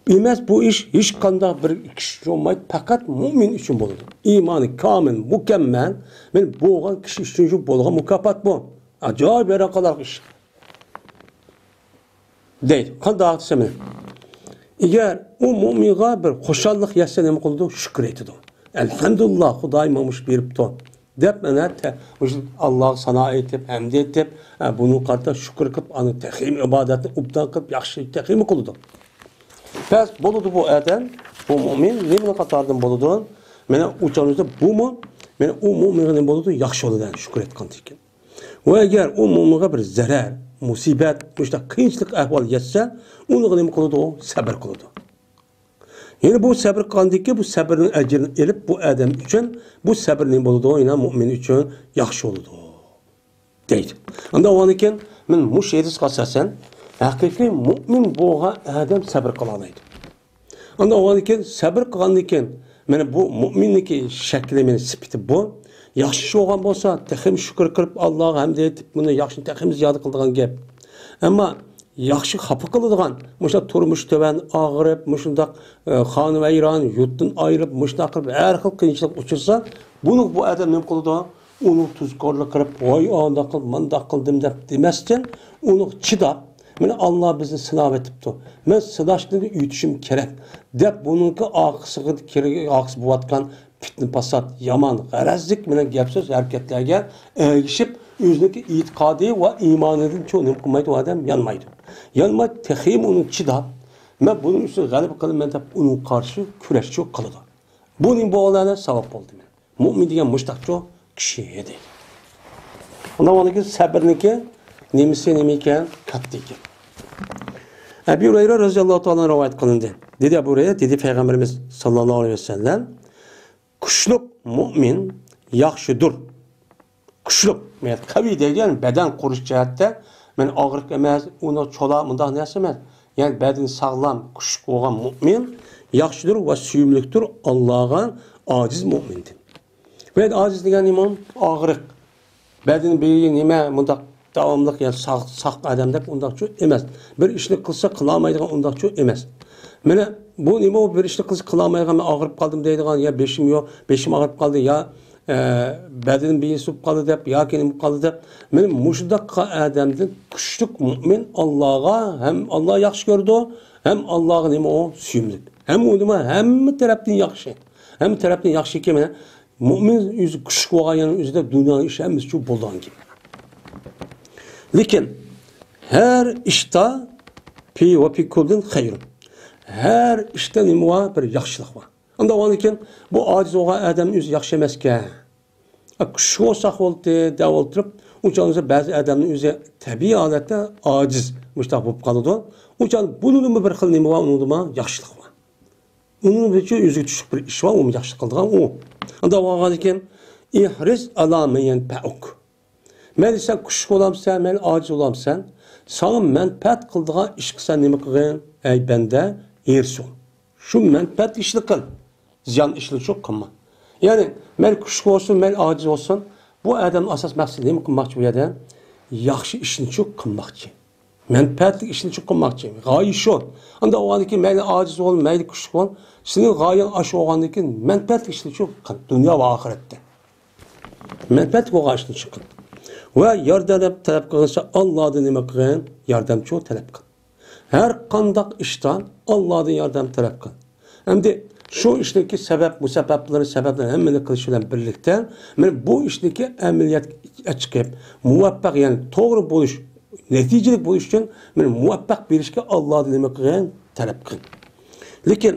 ئەمەس، بۇ ئىش ھېچقانداق بىر كىشى ئۈچۈن بولمايدۇ، پەقەت مۇئمىن ئۈچۈن بولىدۇ. ئىمانى كامىل، مۇكەممەل، مەن بولغان كىشى ئۈچۈن بولغان مۇكاپات بۇ. ئاجايىپ ھەيران قالارلىق ئىش. دەيدۇ. قانداق دېسە مانا، ئەگەر ئۇ مۇئمىنغا بىر خۇشاللىق يەتسە نېمە قىلىدۇ؟ شۈكۈر ئېيتىدۇ. ئەلھەمدۇلىللا، خۇدايىم ماڭا مۇشۇ بېرىپتۇ دەپ، مانا تە-، مۇشۇ ئاللاغا سانا ئېيتىپ، ھەمد ئېيتىپ، ئە، بۇنىڭغا قارىتا شۈكۈر قىلىپ، ئاندىن تېخىمۇ ئىبادەتنى ئوبدان قىلىپ، ياخشى تېخىمۇ قىلىدۇ. بەس، بولىدۇ بۇ ئادەم، بۇ مۇئمىن نېمىنىڭ قاتارىدىن بولىدۇ؟ مانا ئۇ چاغدا بۇمۇ، مانا ئۇ مۇئمىنغا نېمە بولىدۇ؟ ياخشى بولىدۇ، شۈكۈر ئېيتقاندىكىن. ۋە ئەگەر ئۇ مۇئمىنغا بىر زەرەر، مۇسىبەت، مۇشۇنداق قىيىنچىلىق ئەھۋال يەتسە، ئۇنىڭغا نېمە قىلىدۇ؟ ئۇ سەبىر قىلىدۇ. يەنى بۇ سەبر قىلغاندىن كېيىن بۇ سەبرنىڭ ئەجرىنى ئېلىپ، بۇ ئادەم ئۈچۈن بۇ سەبر نېمە بولىدۇ؟ يەنە مۇئمىن ئۈچۈن ياخشى بولىدۇ، دەيدۇ. ئاندىن بولغاندىن كېيىن مەن مۇشۇ ھەدىسكە ئاساسەن، ھەقىقىي مۇئمىن بولغان ئادەم سەبر قىلالايدۇ. ئاندىن بولغاندىن كېيىن، سەبر قىلغاندىن كېيىن، مانا بۇ مۇئمىننىڭكى شەكلى، مانا سۈپىتى بۇ. ياخشى ئىش بولغان بولسا، تېخىمۇ شۈكۈر قىلىپ، ئاللاغا ھەمد ئېيتىپ، بۇنى ياخشىنى تېخىمۇ زىيادە قىلىدىغان گەپ. ئەمما ياخشى خاپا قىلىدىغان، مۇشۇنداق تۇرمۇشى تۆۋەن، ئاغرىپ، مۇشۇنداق، ئە، خانىۋەيران، يۇرتتىن ئايرىپ، مۇشۇنداق قىلىپ، ھەر خىل قىيىنچىلىققا ئۇچرىسا، بۇنى بۇ ئادەم نېمە قىلىدۇ؟ ئۇنىڭ تۇزكورلۇق قىلىپ، ۋاي، ئانداق قىلدىم، مانداق قىلدىم دەپ دېمەستىن، ئۇنىڭ چىداپ، مانا، ئاللا بىزنى سىناۋېتىپتۇ، مەن سىناشنى ئۆتۈشۈم كېرەك دەپ، بۇنىڭكى ئارقىسىغا، ئارقىسى بولۇۋاتقان پىتنە-پاسات، يامان، غەرەزلىك بىلەن گەپ-سۆز، ھەرىكەتلەرگە ئەگىشىپ، ئۆزىنىڭكى ئېتىقادى ۋە ئىمانىدىن چوڭ نېمە قىلمايدۇ، ئادەم يانمايدۇ. يانماي، تېخىمۇ ئۇنى چىداپ، مەن بۇنىڭ ئۈستىگە غەلىبە قىلىمەن دەپ، ئۇنىڭغا قارشى كۈرەشچۇ قىلىدۇ. بۇ نېمە بولغانلاردا سەۋەب بولدى مەن. مۇئمىن دېگەن مۇشتاقچۇ كىشى ئىدى. ئۇنىڭ ئۇنىڭكى سەبرنىڭكى نېمىسى نېمە ئىكەن، كاتتا ئىكەن. ئەبۇ ھۇرەيرە رەزىياللاھۇ تائالا رىۋايەت قىلىندى. دېدى ئەبۇ ھۇرەيرە، دېدى پەيغەمبىرىمىز ساللاللاھۇ ئەلەيھى ۋەسەللەم، كۈچلۈك مۇئمىن ياخشىدۇر. كۈچلۈك، يەنى قەۋىي دەيدۇ، يەنى بەدەن قۇرۇش جەھەتتە، مانا ئاغرىق ئەمەس، ئۇنى چولا، مۇنداق نەرسە ئەمەس. يەنى بەدىنى ساغلام، كۈچلۈك بولغان مۇئمىن ياخشىدۇر ۋە سۆيۈملۈكتۇر ئاللاغا ئاجىز مۇئمىندىن. بۇ يەردە ئاجىز دېگەن نېمە؟ ئاغرىق. بەدىنى بىرى نېمە، مۇنداق داۋاملىق، يەنى ساق، ساق ئادەم دەپ ئۇنداقچۇ ئەمەس. بىر ئىشنى قىلسا قىلالمايدىغان ئۇنداقچۇ ئەمەس. مانا بۇ نېمە، ئۇ بىر ئىشنى قىلسا قىلالمايدىغان، مەن ئاغرىپ قالدىم دەيدىغان، يا بېشىم يو-، بېشىم ئاغرىپ قالدى، يا، ئە، بەدىنىم بىئىنسىپ قالدى دەپ، ياكى نېمە قالدى دەپ. مانا مۇشۇنداق ئادەمدىن كۈچلۈك مۇئمىن ئاللاغا ھەم ئاللا ياخشى كۆرىدۇ، ھەم ئاللاغا نېمە ئۇ سۆيۈملۈك. ھەم ئۇ نېمە، ھەممە تەرەپتىن ياخشى. ھەممە تەرەپتىن ياخشى ئىكەن، مانا مۇئمىن ئۆزى كۈچلۈك بولغان يەرنىڭ ئۆزىدە دۇنيانىڭ ئىشى ھەممىسى شۇ بولىدىغان گەپ. لېكىن ھەر ئىشتا پى ۋە پى كۇللىن خەيرۇن. ھەر ئىشتا نېمە بار؟ بىر ياخشىلىق بار. ئۇنداق بولغاندىكىن بۇ ئاجىز بولغان ئادەمنىڭ ئۆزى ياخشى ئەمەسكەن. ئا، كۈچلۈك بولساق بولدى دەپ ئولتۇرۇپ، ئۇنچە بولمىسا بەزى ئادەمنىڭ ئۆزى تەبىئىي ھالەتتە ئاجىز، مۇشۇنداق بولۇپ قالىدۇ. ئۇنچە بۇنىڭدىمۇ بىر خىل نېمە بار؟ ئۇنىڭدىمۇ ياخشىلىق بار. ئۇنىڭ ئۈچۈن ئۆزىگە چۈشلۈك بىر ئىش بار، ئۇمۇ ياخشى قىلىدىغان ئۇ. ئۇنداق بولغاندىكىن، ئىھرىس ئالا مەن يەنپەئۇك. مەيلى سەن كۈچلۈك بولامسەن، مەيلى ئاجىز بولامسەن، ساڭا مەنپەئەت قىلىدىغان ئىشقا سەن نېمە قىلغىن؟ ئەي بەندە، ھېرىس بول. شۇ مەنپەئەتلىك ئىشنى قىل. زىيان ئىشنى چوق قىلما. يەنى، مەيلى كۈچلۈك بولسۇن، مەيلى ئاجىز بولسۇن، بۇ ئادەمنىڭ ئاساس مەقسىتى نېمە قىلماقچى بۇ يەردە؟ ياخشى ئىشنى چوق قىلماقچى. مەنپەئەتلىك ئىشنى چوق قىلماقچى. غايە شۇ. ئانداق بولغاندىكىن مەيلى ئاجىز بول، مەيلى كۈچلۈك بول. سېنىڭ غايەڭ ئاشۇ بولغاندىكىن مەنپەئەتلىك ئىشنى چوق قىل. دۇنيا ۋە ئاخىرەتتە. مەنپەئەتلىك بولغان ئىشنى چوق قىل. ۋە ياردەم تەلەپ قىلغانسا ئاللادىن نېمە قىلغىن؟ ياردەم چوق تەلەپ قىل. ھەر قانداق ئىشتا ئاللادىن ياردەم تەلەپ قىل. ئەمدى شۇ ئىشنىڭكى سەۋەب، مۇسەبەبلىرى، سەۋەبلىرى ھەممىنى قىلىش بىلەن بىرلىكتە، مانا بۇ ئىشنىڭكى ئەمەلىيەتكە چىقىپ، مۇۋەپپەق، يەنى توغرا بولۇش، نەتىجىلىك بولۇش ئۈچۈن، مانا مۇۋەپپەق بېرىشكە ئاللادىن نېمە قىلغىن؟ تەلەپ قىل. لېكىن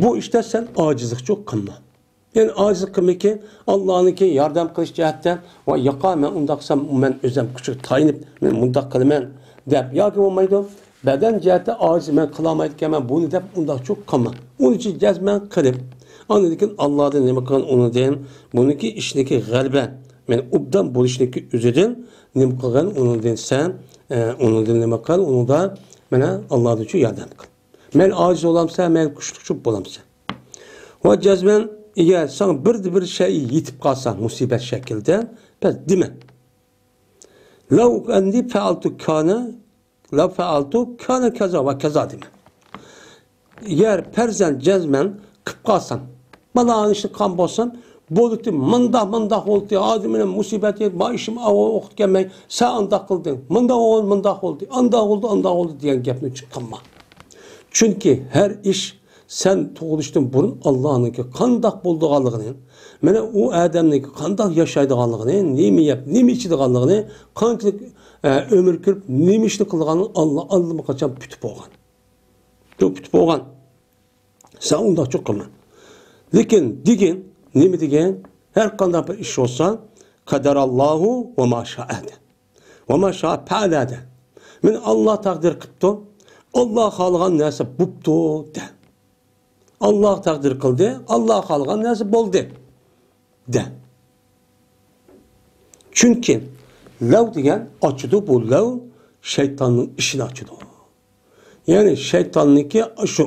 بۇ ئىشتا سەن ئاجىزلىقچۇ قىلما. يەنى ئاجىزلىق قىلمىكى، ئاللانىڭكى ياردەم قىلىش جەھەتتە، ۋاي ياقا، مەن ئۇنداق قىلسام، مەن ئۆزۈم كۈچكە تايىنىپ، مەن مۇنداق قىلىمەن دەپ، ياكى بولمايدۇ، بەدەن جەھەتتە ئاجىز، مەن قىلالمايدىكەنمەن بۇنى دەپ، ئۇنداقچۇ قىلما. ئۇنىڭ ئۈچۈن جەزمەن قىلىپ، ئاندىن كېيىن ئاللادىن نېمە قىلغىن، ئۇنىڭدىن، بۇنىڭكى ئىشىدىكى غەلىبە، مەن ئوبدان بولۇشنىڭكى ئۆزىدىن نېمە قىلغىن، ئۇنىڭدىن سەن، ئە، ئۇنىڭدىن نېمە قىل، ئۇنىڭدا، مانا، ئاللادىنچۇ ياردەم قىل. مەن ئاجىز بولامسەن، مەن كۈچلۈكچۇ بولامسەن. ۋە جەزمەن، ئەگەر ساڭا بىردە بىر شەيئى يېتىپ قالسا، مۇسىبەت شەكلىدە، بەس دېمە. لەۋ ئەننى فەئەلتۇ كانە، لەۋ فەئەلتۇ كانە كازا ۋە كازا دېمە. ئەگەر پەرزەن جەزمەن قىپ قالسام، مانا ئىشنى قىلغان بولسام، بولدى، مۇنداق، مۇنداق بولدى، ھازىر مېنىڭ مۇسىبەت يەپ، ما ئىشىم ئاۋۇ ئوقۇت كەلمەي، سەن ئانداق قىلدىڭ، مۇنداق بولدى، مۇنداق بولدى، ئانداق بولدى، ئانداق بولدى دېگەن گەپنى چىقارما. چۈنكى ھەر ئىش سەن تۇغۇلۇشتىن بۇرۇن ئاللانىڭكى قانداق بولىدىغانلىقىنى، مانا ئۇ ئادەمنىڭكى قانداق ياشايدىغانلىقىنى، نېمە يەپ، نېمە ئىچىدىغانلىقىنى، قانچىلىك، ئە، ئۆمۈر كۆرۈپ، نېمە ئىشنى قىلىدىغانلىقىنى ئاللا ئاللىمۇقاچان پۈتۈپ بولغان. پۈتۈپ بولغان. سەن ئۇنداقچۇ قىلما. لېكىن دېگىن، نېمە دېگەن؟ ھەر قانداق بىر ئىش بولسا، قەدەراللاھۇ ۋە ما شائە دە. ۋە ما شائە پەئەلە دە. مېنى ئاللا تەقدىر قىپتۇ. ئاللا خالىغان نەرسە بوپتۇ دە. ئاللا تەقدىر قىلدى، ئاللا خالىغان نەرسە بولدى دە. چۈنكى لەۋ دېگەن ئاچىدۇ، بۇ لەۋ شەيتاننىڭ ئىشىنى ئاچىدۇ. يەنى شەيتاننىڭكى شۇ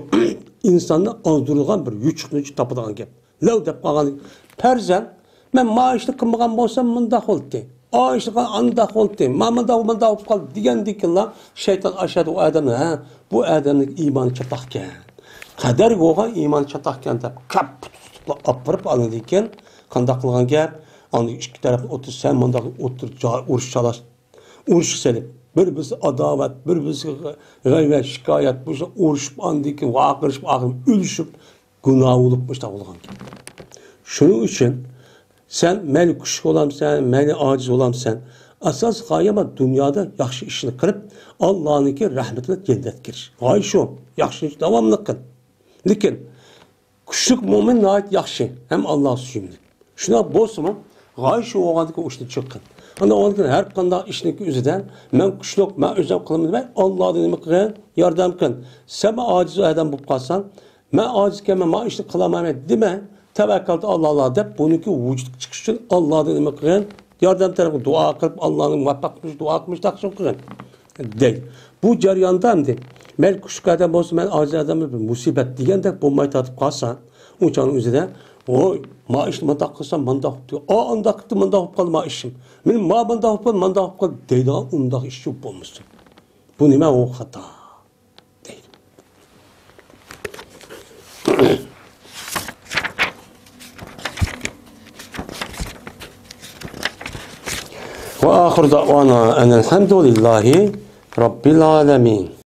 ئىنساننى ئازدۇرىدىغان بىر يوچۇقنى تاپىدىغان گەپ. لەۋ دەپ قالغان پەرزەن، مەن ما ئىشنى قىلمىغان بولسام مۇنداق بولاتتى. ئا ئىشنى قىلغان ئانداق بولاتتى. ما مۇنداق، مۇنداق بولۇپ قالدى دېگەندىن كېيىنلا شەيتان ئاشادە ئۇ ئادەمنى، ھە، بۇ ئادەمنىڭ ئىمانى چاتاقكەن. قەدەرگە بولغان ئىمانى چاتاقكەن دەپ كاپ تۇتۇپلا ئاپىرىپ ئاندىن كېيىن قانداق قىلغان گەپ؟ ئاندىن ئىككى تەرەپنى ئوتتۇرا، سەن مۇنداق ئوتتۇرا جاي ئۇرۇش چالاش ئۇرۇش سېلىپ، بىر-بىرسى ئاداۋەت، بىر-بىرسىگە غەيۋەت، شىكايەت، بۇ ئۇرۇشۇپ، ئاندىن كېيىن ۋارقىرىشىپ، ئاخىرى ئۆلۈشۈپ، گۇناھى بولۇپ مۇشۇنداق بولغان گەپ. شۇنىڭ ئۈچۈن سەن مەيلى كۈچلۈك بولامسەن، مەيلى ئاجىز بولامسەن، ئاساسىي غايە ما دۇنيادا ياخشى ئىشنى قىلىپ، ئاللانىڭكى رەھمىتىنى جەننەتكە كىرىش. غايە شۇ، ياخشى ئىشنى داۋاملىق قىل. لېكىن كۈچلۈك مۆمىن ناھايىتى ياخشى ھەم ئاللاغا سۆيۈملۈك. شۇنداق بولسىمۇ، غايە شۇ بولغاندىكىن ئۇ ئىشتىن چىققىن. ئاندىن ئۇنىڭ كېيىن ھەر قانداق ئىشنىڭ ئۆزىدە، مەن كۈچلۈك، مەن ئۆزۈم قىلىمەن دېمەي، ئاللادىن نېمە قىلغىن؟ ياردەم قىلىن. سەن مەن ئاجىز ئادەم بولۇپ قالساڭ، مەن ئاجىزكەنمەن، مەن ئىشنى قىلالمايمەن دېمە، تەۋەككەلتۇ ئاللا دەپ، بۇنىڭكى ۋۇجۇدقا چىقىش ئۈچۈن ئاللادىن نېمە قىلغىن؟ ياردەم تەلەپ قىلىپ، دۇئا قىلىپ، ئاللانىڭ مۇۋەپپەق قىلىش، دۇئا قىلىش تەقسىم قىلغىن دەيدۇ. بۇ جەرياندا ئەمدى مەيلى كۈچلۈك ئادەم بولسۇن، مەيلى ئاجىز ئادەم بولسۇن، بىر مۇسىبەت دېگەندەك بولماي تارتىپ قالسا، ئۇ چاغنىڭ ئۆزىدە، ۋوي، ما ئىشنى مۇنداق قىلسام مۇنداق بوپتۇ، ئا ئانداق قىپتۇ، مۇنداق بولۇپ قالدى ما ئىشىم، مېنىڭ ما مۇنداق بولۇپ قالدى، مۇنداق بولۇپ قالدى دەيدىغان ئۇنداق ئىش بولمىسۇن. بۇ نېمە؟ ئۇ خاتا. دەيدۇ. وآخر دعوانا أن الحمد لله رب العالمين.